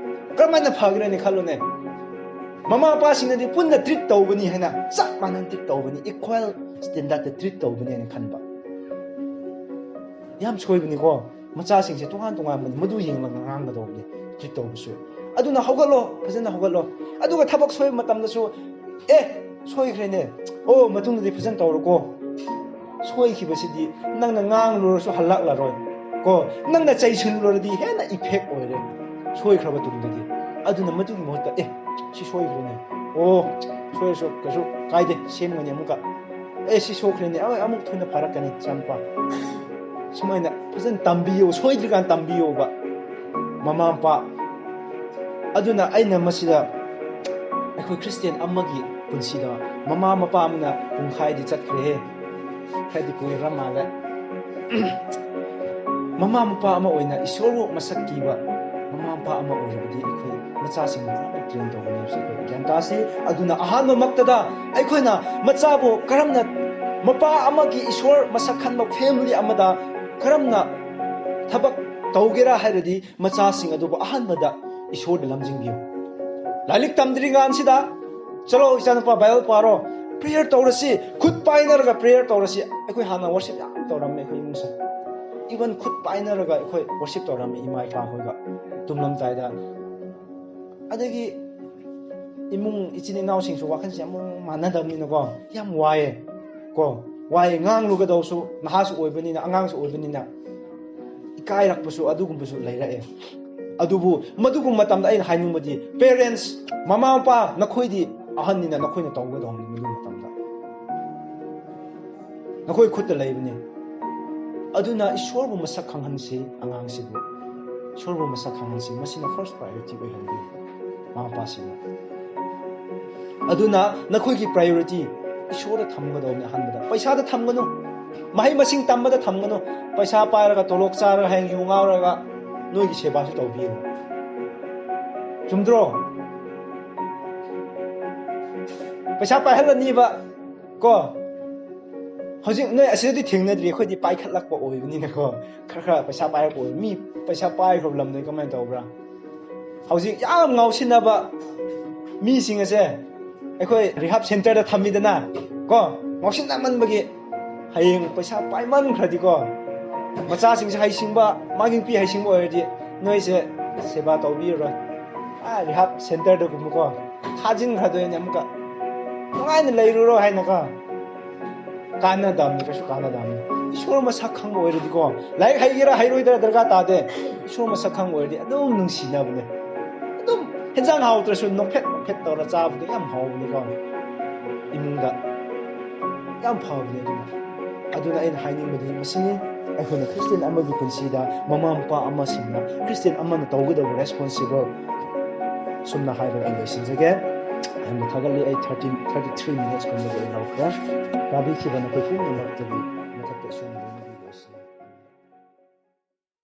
ꯀꯔꯝꯍꯥꯏꯅ ꯐꯒꯦꯔꯅꯤ ꯈꯜꯂꯨꯅꯦ꯫ ꯃꯃꯥ ꯃꯄꯥꯁꯤꯡꯅꯗꯤ ꯄꯨꯟꯅ ꯇ꯭ꯔꯤꯠ ꯇꯧꯕꯅꯤ ꯍꯥꯏꯅ, ꯆꯞ ꯃꯥꯟꯅꯅ ꯇ꯭ꯔꯤꯠ ꯇꯧꯕꯅꯤ, ꯏꯀ꯭ꯋꯦꯜ ꯁ꯭ꯇꯦꯟꯗꯔꯗꯇ ꯇ꯭ꯔꯤꯠ ꯇꯧꯕꯅꯤ ꯍꯥꯏꯅ ꯈꯟꯕ꯫ ꯌꯥꯝ ꯁꯣꯏꯕꯅꯤꯀꯣ꯫ ꯃꯆꯥꯁꯤꯡꯁꯦ ꯇꯣꯉꯥꯟ ꯇꯣꯉꯥꯟꯕꯅꯤ, ꯃꯗꯨ ꯌꯦꯡꯂꯒ ꯉꯥꯡꯒꯗꯧꯕꯅꯤ ꯇ꯭ꯔꯤꯠ ꯇꯧꯕꯁꯨ꯫ ꯑꯗꯨꯅ ꯍꯧꯒꯠꯂꯣ, ꯐꯖꯅ ꯍꯧꯒꯠꯂꯣ꯫ ꯑꯗꯨꯒ ꯊꯕꯛ ꯁꯣꯏꯕ ꯃꯇꯝꯗꯁꯨ, "ꯑꯦ, ꯁꯣꯏꯈ꯭ꯔꯦꯅꯦ, ꯑꯣ, ꯃꯇꯨꯡꯗꯗꯤ ꯐꯖꯅ ꯇꯧꯔꯣꯀꯣ꯫ ꯁꯣꯏꯈꯤꯕꯁꯤꯗꯤ ꯅꯪꯅ ꯉꯥꯡꯂꯨꯔꯁꯨ ꯍꯜꯂꯛꯂꯔꯣꯏ ꯀꯣ, ꯅꯪꯅ ꯆꯩꯁꯤꯜꯂꯨꯔꯗꯤ ꯍꯦꯟꯅ ꯏꯐꯦꯛ ꯑꯣꯏꯔꯦ ꯁꯣꯏꯈ꯭ꯔꯕ ꯇꯨꯡꯗꯗꯤ꯫ ꯑꯗꯨꯅ ꯃꯗꯨꯒꯤ ꯃꯍꯨꯠꯇ, 'ꯑꯦ, ꯁꯤ ꯁꯣꯏꯈ꯭ꯔꯦꯅꯦ, ꯑꯣ, ꯁꯣꯏꯔꯁꯨ ꯀꯩꯁꯨ ꯀꯥꯏꯗꯦ, ꯁꯦꯝꯒꯅꯤ ꯑꯃꯨꯛꯀ꯫ ꯑꯦ, ꯁꯤ ꯁꯣꯛꯈ꯭ꯔꯦꯅꯦ, ꯑ, ꯑꯃꯨꯛ ꯊꯨꯅ ꯐꯔꯛꯀꯅꯤ, ꯏꯆꯥꯅꯨꯄꯥ.'" ꯁꯨꯃꯥꯏꯅ ꯐꯖꯅ ꯇꯝꯕꯤꯌꯣ, ꯁꯣꯏꯗ꯭ꯔꯤꯀꯥꯟꯗ ꯇꯝꯕꯤꯌꯣꯕ꯫ ꯃꯃꯥ ꯃꯄꯥ ꯑꯗꯨꯅ ꯑꯩꯅ ꯃꯁꯤꯗ, ꯑꯩꯈꯣꯏ ꯈ꯭ꯔꯤꯁꯇꯤꯌꯥꯟ ꯑꯃꯒꯤ ꯄꯨꯟꯁꯤꯗ, ꯃꯃꯥ ꯃꯄꯥ ꯑꯃꯅ ꯄꯨꯡꯈꯥꯏꯗꯤ ꯆꯠꯈ꯭ꯔꯦꯍꯦ, ꯈꯔꯗꯤ ꯀꯨꯏꯔ ꯃꯥꯜꯂꯦ꯫ ꯃꯃꯥ ꯃꯄꯥ ꯑꯃ ꯑꯣꯏꯅ ꯏꯁꯣꯔꯕꯨ ꯃꯁꯛ ꯊꯤꯕ, ꯃꯃꯥ ꯃꯄꯥ ꯑꯃ ꯑꯣꯏꯔꯕꯗꯤ ꯑꯩꯈꯣꯏ ꯃꯆꯥꯁꯤꯡꯕꯨ ꯀꯔꯝꯅ ꯇ꯭ꯔꯦꯟ ꯇꯧꯒꯅꯤ ꯍꯥꯏꯕꯁꯤ ꯑꯩꯈꯣꯏ ꯒ꯭ꯌꯥꯟ ꯇꯥꯁꯤ꯫ ꯑꯗꯨꯅ ꯑꯍꯥꯟꯕꯃꯛꯇꯗ ꯑꯩꯈꯣꯏꯅ ꯃꯆꯥꯕꯨ ꯀꯔꯝꯅ, ꯃꯄꯥ ꯑꯃꯒꯤ ꯏꯁꯣꯔ ꯃꯁꯛ ꯈꯟꯕ ꯐꯦꯃꯤꯂꯤ ꯑꯃꯗ ꯀꯔꯝꯅ ꯊꯕꯛ ꯇꯧꯒꯦꯔꯥ ꯍꯥꯏꯔꯗꯤ, ꯃꯆꯥꯁꯤꯡ ꯑꯗꯨꯕꯨ ꯑꯍꯥꯟꯕꯗ ꯏꯁꯣꯔꯗ ꯂꯝꯖꯤꯡꯕꯤꯌꯨ꯫ ꯂꯥꯏꯔꯤꯛ ꯇꯝꯗ꯭ꯔꯤꯀꯥꯟꯁꯤꯗ, "ꯆꯠꯂꯣ, ꯏꯆꯥꯅꯨꯄꯥ, ꯕꯥꯏꯕꯜ ꯄꯥꯔꯣ, ꯄ꯭ꯔꯦꯌꯔ ꯇꯧꯔꯁꯤ, ꯈꯨꯠ ꯄꯥꯏꯅꯔꯒ ꯄ꯭ꯔꯦꯌꯔ ꯇꯧꯔꯁꯤ"꯫ ꯑꯩꯈꯣꯏ ꯍꯥꯟꯅ ꯋꯥꯔꯁꯤꯞ ꯌꯥꯝ ꯇꯧꯔꯝꯃꯦ ꯑꯩꯈꯣꯏ ꯏꯃꯨꯡꯁꯦ꯫ ꯏꯚꯟ ꯈꯨꯠ ꯄꯥꯏꯅꯔꯒ ꯑꯩꯈꯣꯏ ꯋꯥꯔꯁꯤꯞ ꯇꯧꯔꯝꯃꯤ ꯏꯃꯥ ꯏꯄꯥ ꯈꯣꯏꯒ ꯇꯨꯝꯂꯝꯗꯥꯏꯗ꯫ ꯑꯗꯒꯤ ꯏꯃꯨꯡ ꯏꯆꯤꯟ ꯏꯅꯥꯎꯁꯤꯡꯁꯨ ꯋꯥꯈꯜꯁꯦ ꯑꯃꯨꯛ ꯃꯥꯟꯅꯗꯕꯅꯤꯅꯀꯣ, ꯌꯥꯝ ꯋꯥꯏꯌꯦ ꯀꯣ꯫ ꯋꯥꯏꯌꯦ, ꯉꯥꯡꯂꯨꯒꯗꯧꯁꯨ, ꯅꯍꯥꯁꯨ ꯑꯣꯏꯕꯅꯤꯅ, ꯑꯉꯥꯡꯁꯨ ꯑꯣꯏꯕꯅꯤꯅ ꯏꯀꯥꯏꯔꯛꯄꯁꯨ ꯑꯗꯨꯒꯨꯝꯕꯁꯨ ꯂꯩꯔꯛꯑꯦ꯫ ꯑꯗꯨꯕꯨ ꯃꯗꯨꯒꯨꯝꯕ ꯃꯇꯝꯗ ꯑꯩꯅ ꯍꯥꯏꯅꯤꯡꯕꯗꯤ, ꯄꯦꯔꯦꯟꯁ, ꯃꯃꯥ ꯃꯄꯥ, ꯅꯈꯣꯏꯗꯤ ꯑꯍꯟꯅꯤꯅ ꯅꯈꯣꯏꯅ ꯇꯧꯒꯗꯧꯕꯅꯤ꯫ ꯃꯗꯨ ꯃꯇꯝꯗ ꯅꯈꯣꯏ ꯈꯨꯠꯇ ꯂꯩꯕꯅꯤ꯫ ꯑꯗꯨꯅ ꯏꯁꯣꯔꯕꯨ ꯃꯁꯛ ꯈꯪꯍꯟꯁꯤ ꯑꯉꯥꯡꯁꯤꯕꯨ꯫ ꯏꯁꯣꯔꯕꯨ ꯃꯁꯛ ꯈꯪꯍꯟꯁꯤ꯫ ꯃꯁꯤꯅ ꯐꯥꯔꯁ ꯄ꯭ꯔꯥꯏꯌꯣꯔꯤꯇꯤ ꯑꯣꯏꯍꯟꯕꯤꯌꯨ ꯃꯃꯥ ꯃꯄꯥꯁꯤꯡꯅ꯫ ꯑꯗꯨꯅ ꯅꯈꯣꯏꯒꯤ ꯄ꯭ꯔꯥꯏꯌꯣꯔꯤꯇꯤ ꯏꯁꯣꯔꯗ ꯊꯝꯒꯗꯧꯕꯅꯤ ꯑꯍꯥꯟꯕꯗ꯫ ꯄꯩꯁꯥꯗ ꯊꯝꯒꯅꯨ, ꯃꯍꯩ ꯃꯁꯤꯡ ꯇꯝꯕꯗ ꯊꯝꯒꯅꯨ꯫ ꯄꯩꯁꯥ ꯄꯥꯏꯔꯒ, ꯇꯣꯂꯣꯞ ꯆꯥꯔꯒ, ꯍꯌꯦꯡ ꯌꯨ ꯉꯥꯎꯔꯒ ꯅꯣꯏꯒꯤ ꯁꯦꯕꯥꯁꯨ ꯇꯧꯕꯤꯒꯅꯨ꯫ ꯆꯨꯝꯗ꯭ꯔꯣ? ꯄꯩꯁꯥ ꯄꯥꯏꯍꯜꯂꯅꯤꯕ ꯀꯣ꯫ ꯍꯧꯖꯤꯛ ꯅꯣꯏ ꯑꯁꯤꯗꯗꯤ ꯊꯦꯡꯅꯗ꯭ꯔꯤ, ꯑꯩꯈꯣꯏꯗꯤ ꯄꯥꯏꯈꯠꯂꯛꯄ ꯑꯣꯏꯕꯅꯤꯅꯀꯣ꯫ ꯈꯔ ꯈꯔ ꯄꯩꯁꯥ ꯄꯥꯏꯔꯛꯄ ꯑꯣꯏ꯫ ꯃꯤ ꯄꯩꯁꯥ ꯄꯥꯏꯈ꯭ꯔꯕ ꯂꯝꯗ ꯀꯃꯥꯏꯅ ꯇꯧꯕ꯭ꯔꯥ? ꯍꯧꯖꯤꯛ ꯌꯥꯝ ꯉꯥꯎꯁꯤꯟꯅꯕ ꯃꯤꯁꯤꯡ ꯑꯁꯦ ꯑꯩꯈꯣꯏ ꯔꯤꯍꯥꯕ ꯁꯦꯟꯇꯔꯗ ꯊꯝꯃꯤꯗꯅ ꯀꯣ꯫ ꯉꯥꯎꯁꯤꯟꯅꯃꯟꯕꯒꯤ ꯍꯌꯦꯡ ꯄꯩꯁꯥ ꯄꯥꯏꯃꯟꯈ꯭ꯔꯗꯤꯀꯣ, ꯃꯆꯥꯁꯤꯡꯁꯦ ꯍꯩꯁꯤꯡꯕ, ꯃꯥꯒꯤ ꯅꯨꯄꯤ ꯍꯩꯁꯤꯡꯕ ꯑꯣꯏꯔꯗꯤ ꯅꯣꯏꯁꯦ ꯁꯦꯕꯥ ꯇꯧꯕꯤꯔꯔꯣꯏ꯫ ꯑꯥ, ꯔꯤꯍꯥꯕ ꯁꯦꯟꯇꯔꯗꯒꯨꯝꯕꯀꯣ ꯊꯥꯖꯤꯟꯈ꯭ꯔꯗꯣꯏꯅꯦ ꯑꯃꯨꯛꯀ꯫ ꯅꯨꯡꯉꯥꯏꯅ ꯂꯩꯔꯨꯔꯣ ꯍꯥꯏꯅꯀꯣ꯫ ꯀꯥꯟꯅꯗꯕꯅꯤ, ꯀꯩꯁꯨ ꯀꯥꯟꯅꯗꯕꯅꯤ꯫ ꯏꯁꯣꯔ ꯃꯁꯛ ꯈꯪꯕ ꯑꯣꯏꯔꯗꯤꯀꯣ, ꯂꯥꯏꯔꯤꯛ ꯍꯩꯒꯦꯔꯥ ꯍꯩꯔꯣꯏꯗ꯭ꯔꯥ ꯗꯔꯀꯥꯔ ꯇꯥꯗꯦ꯫ ꯏꯁꯣꯔ ꯃꯁꯛ ꯈꯪꯕ ꯑꯣꯏꯔꯗꯤ ꯑꯗꯨꯝ ꯅꯨꯡꯁꯤꯅꯕꯅꯦ꯫ ꯑꯗꯨꯝ ꯍꯦꯟꯖꯥꯡ ꯍꯥꯎꯇ꯭ꯔꯁꯨ ꯅꯣꯛꯐꯦꯠ ꯅꯣꯛꯐꯦꯠ ꯇꯧꯔ ꯆꯥꯕꯗꯣ ꯌꯥꯝ ꯍꯥꯎꯕꯅꯤꯀꯣ꯫ ꯏꯃꯨꯡꯗ ꯌꯥꯝ ꯐꯕꯅꯦ ꯑꯗꯨꯅ꯫ ꯑꯗꯨꯅ ꯑꯩꯅ ꯍꯥꯏꯅꯤꯡꯕꯗꯤ ꯃꯁꯤꯅꯤ, ꯑꯩꯈꯣꯏꯅ ꯈ꯭ꯔꯤꯁꯇꯤꯌꯟ ꯑꯃꯒꯤ ꯄꯨꯟꯁꯤꯗ ꯃꯃꯥ ꯃꯄꯥ ꯑꯃꯁꯤꯡꯅ, ꯈ꯭ꯔꯤꯁꯇꯤꯌꯟ ꯑꯃꯅ ꯇꯧꯒꯗꯧꯕ ꯔꯦꯁꯄꯣꯟꯁꯤꯕꯜ ꯁꯨꯝꯅ ꯍꯥꯏꯔꯒ ꯑꯩ ꯂꯣꯏꯁꯤꯟꯖꯒꯦ꯫ ꯌꯥꯝꯅ ꯊꯥꯒꯠꯂꯤ꯫ ꯑꯩ ꯊꯥꯔꯇꯤ, ꯊꯥꯔꯇꯤ ꯊ꯭ꯔꯤ ꯃꯤꯅꯠꯁꯀꯨꯝꯕꯗꯤ ꯑꯩ ꯂꯧꯈ꯭ꯔꯦ꯫ ꯇꯥꯕꯤꯈꯤꯕ ꯅꯈꯣꯏ ꯄꯨꯝꯅꯃꯛꯇꯒꯤ ꯃꯊꯛꯇ ꯏꯁꯣꯔꯅ ꯂꯣꯏꯅꯕꯤꯕ ꯑꯣꯏꯁꯅꯨ꯫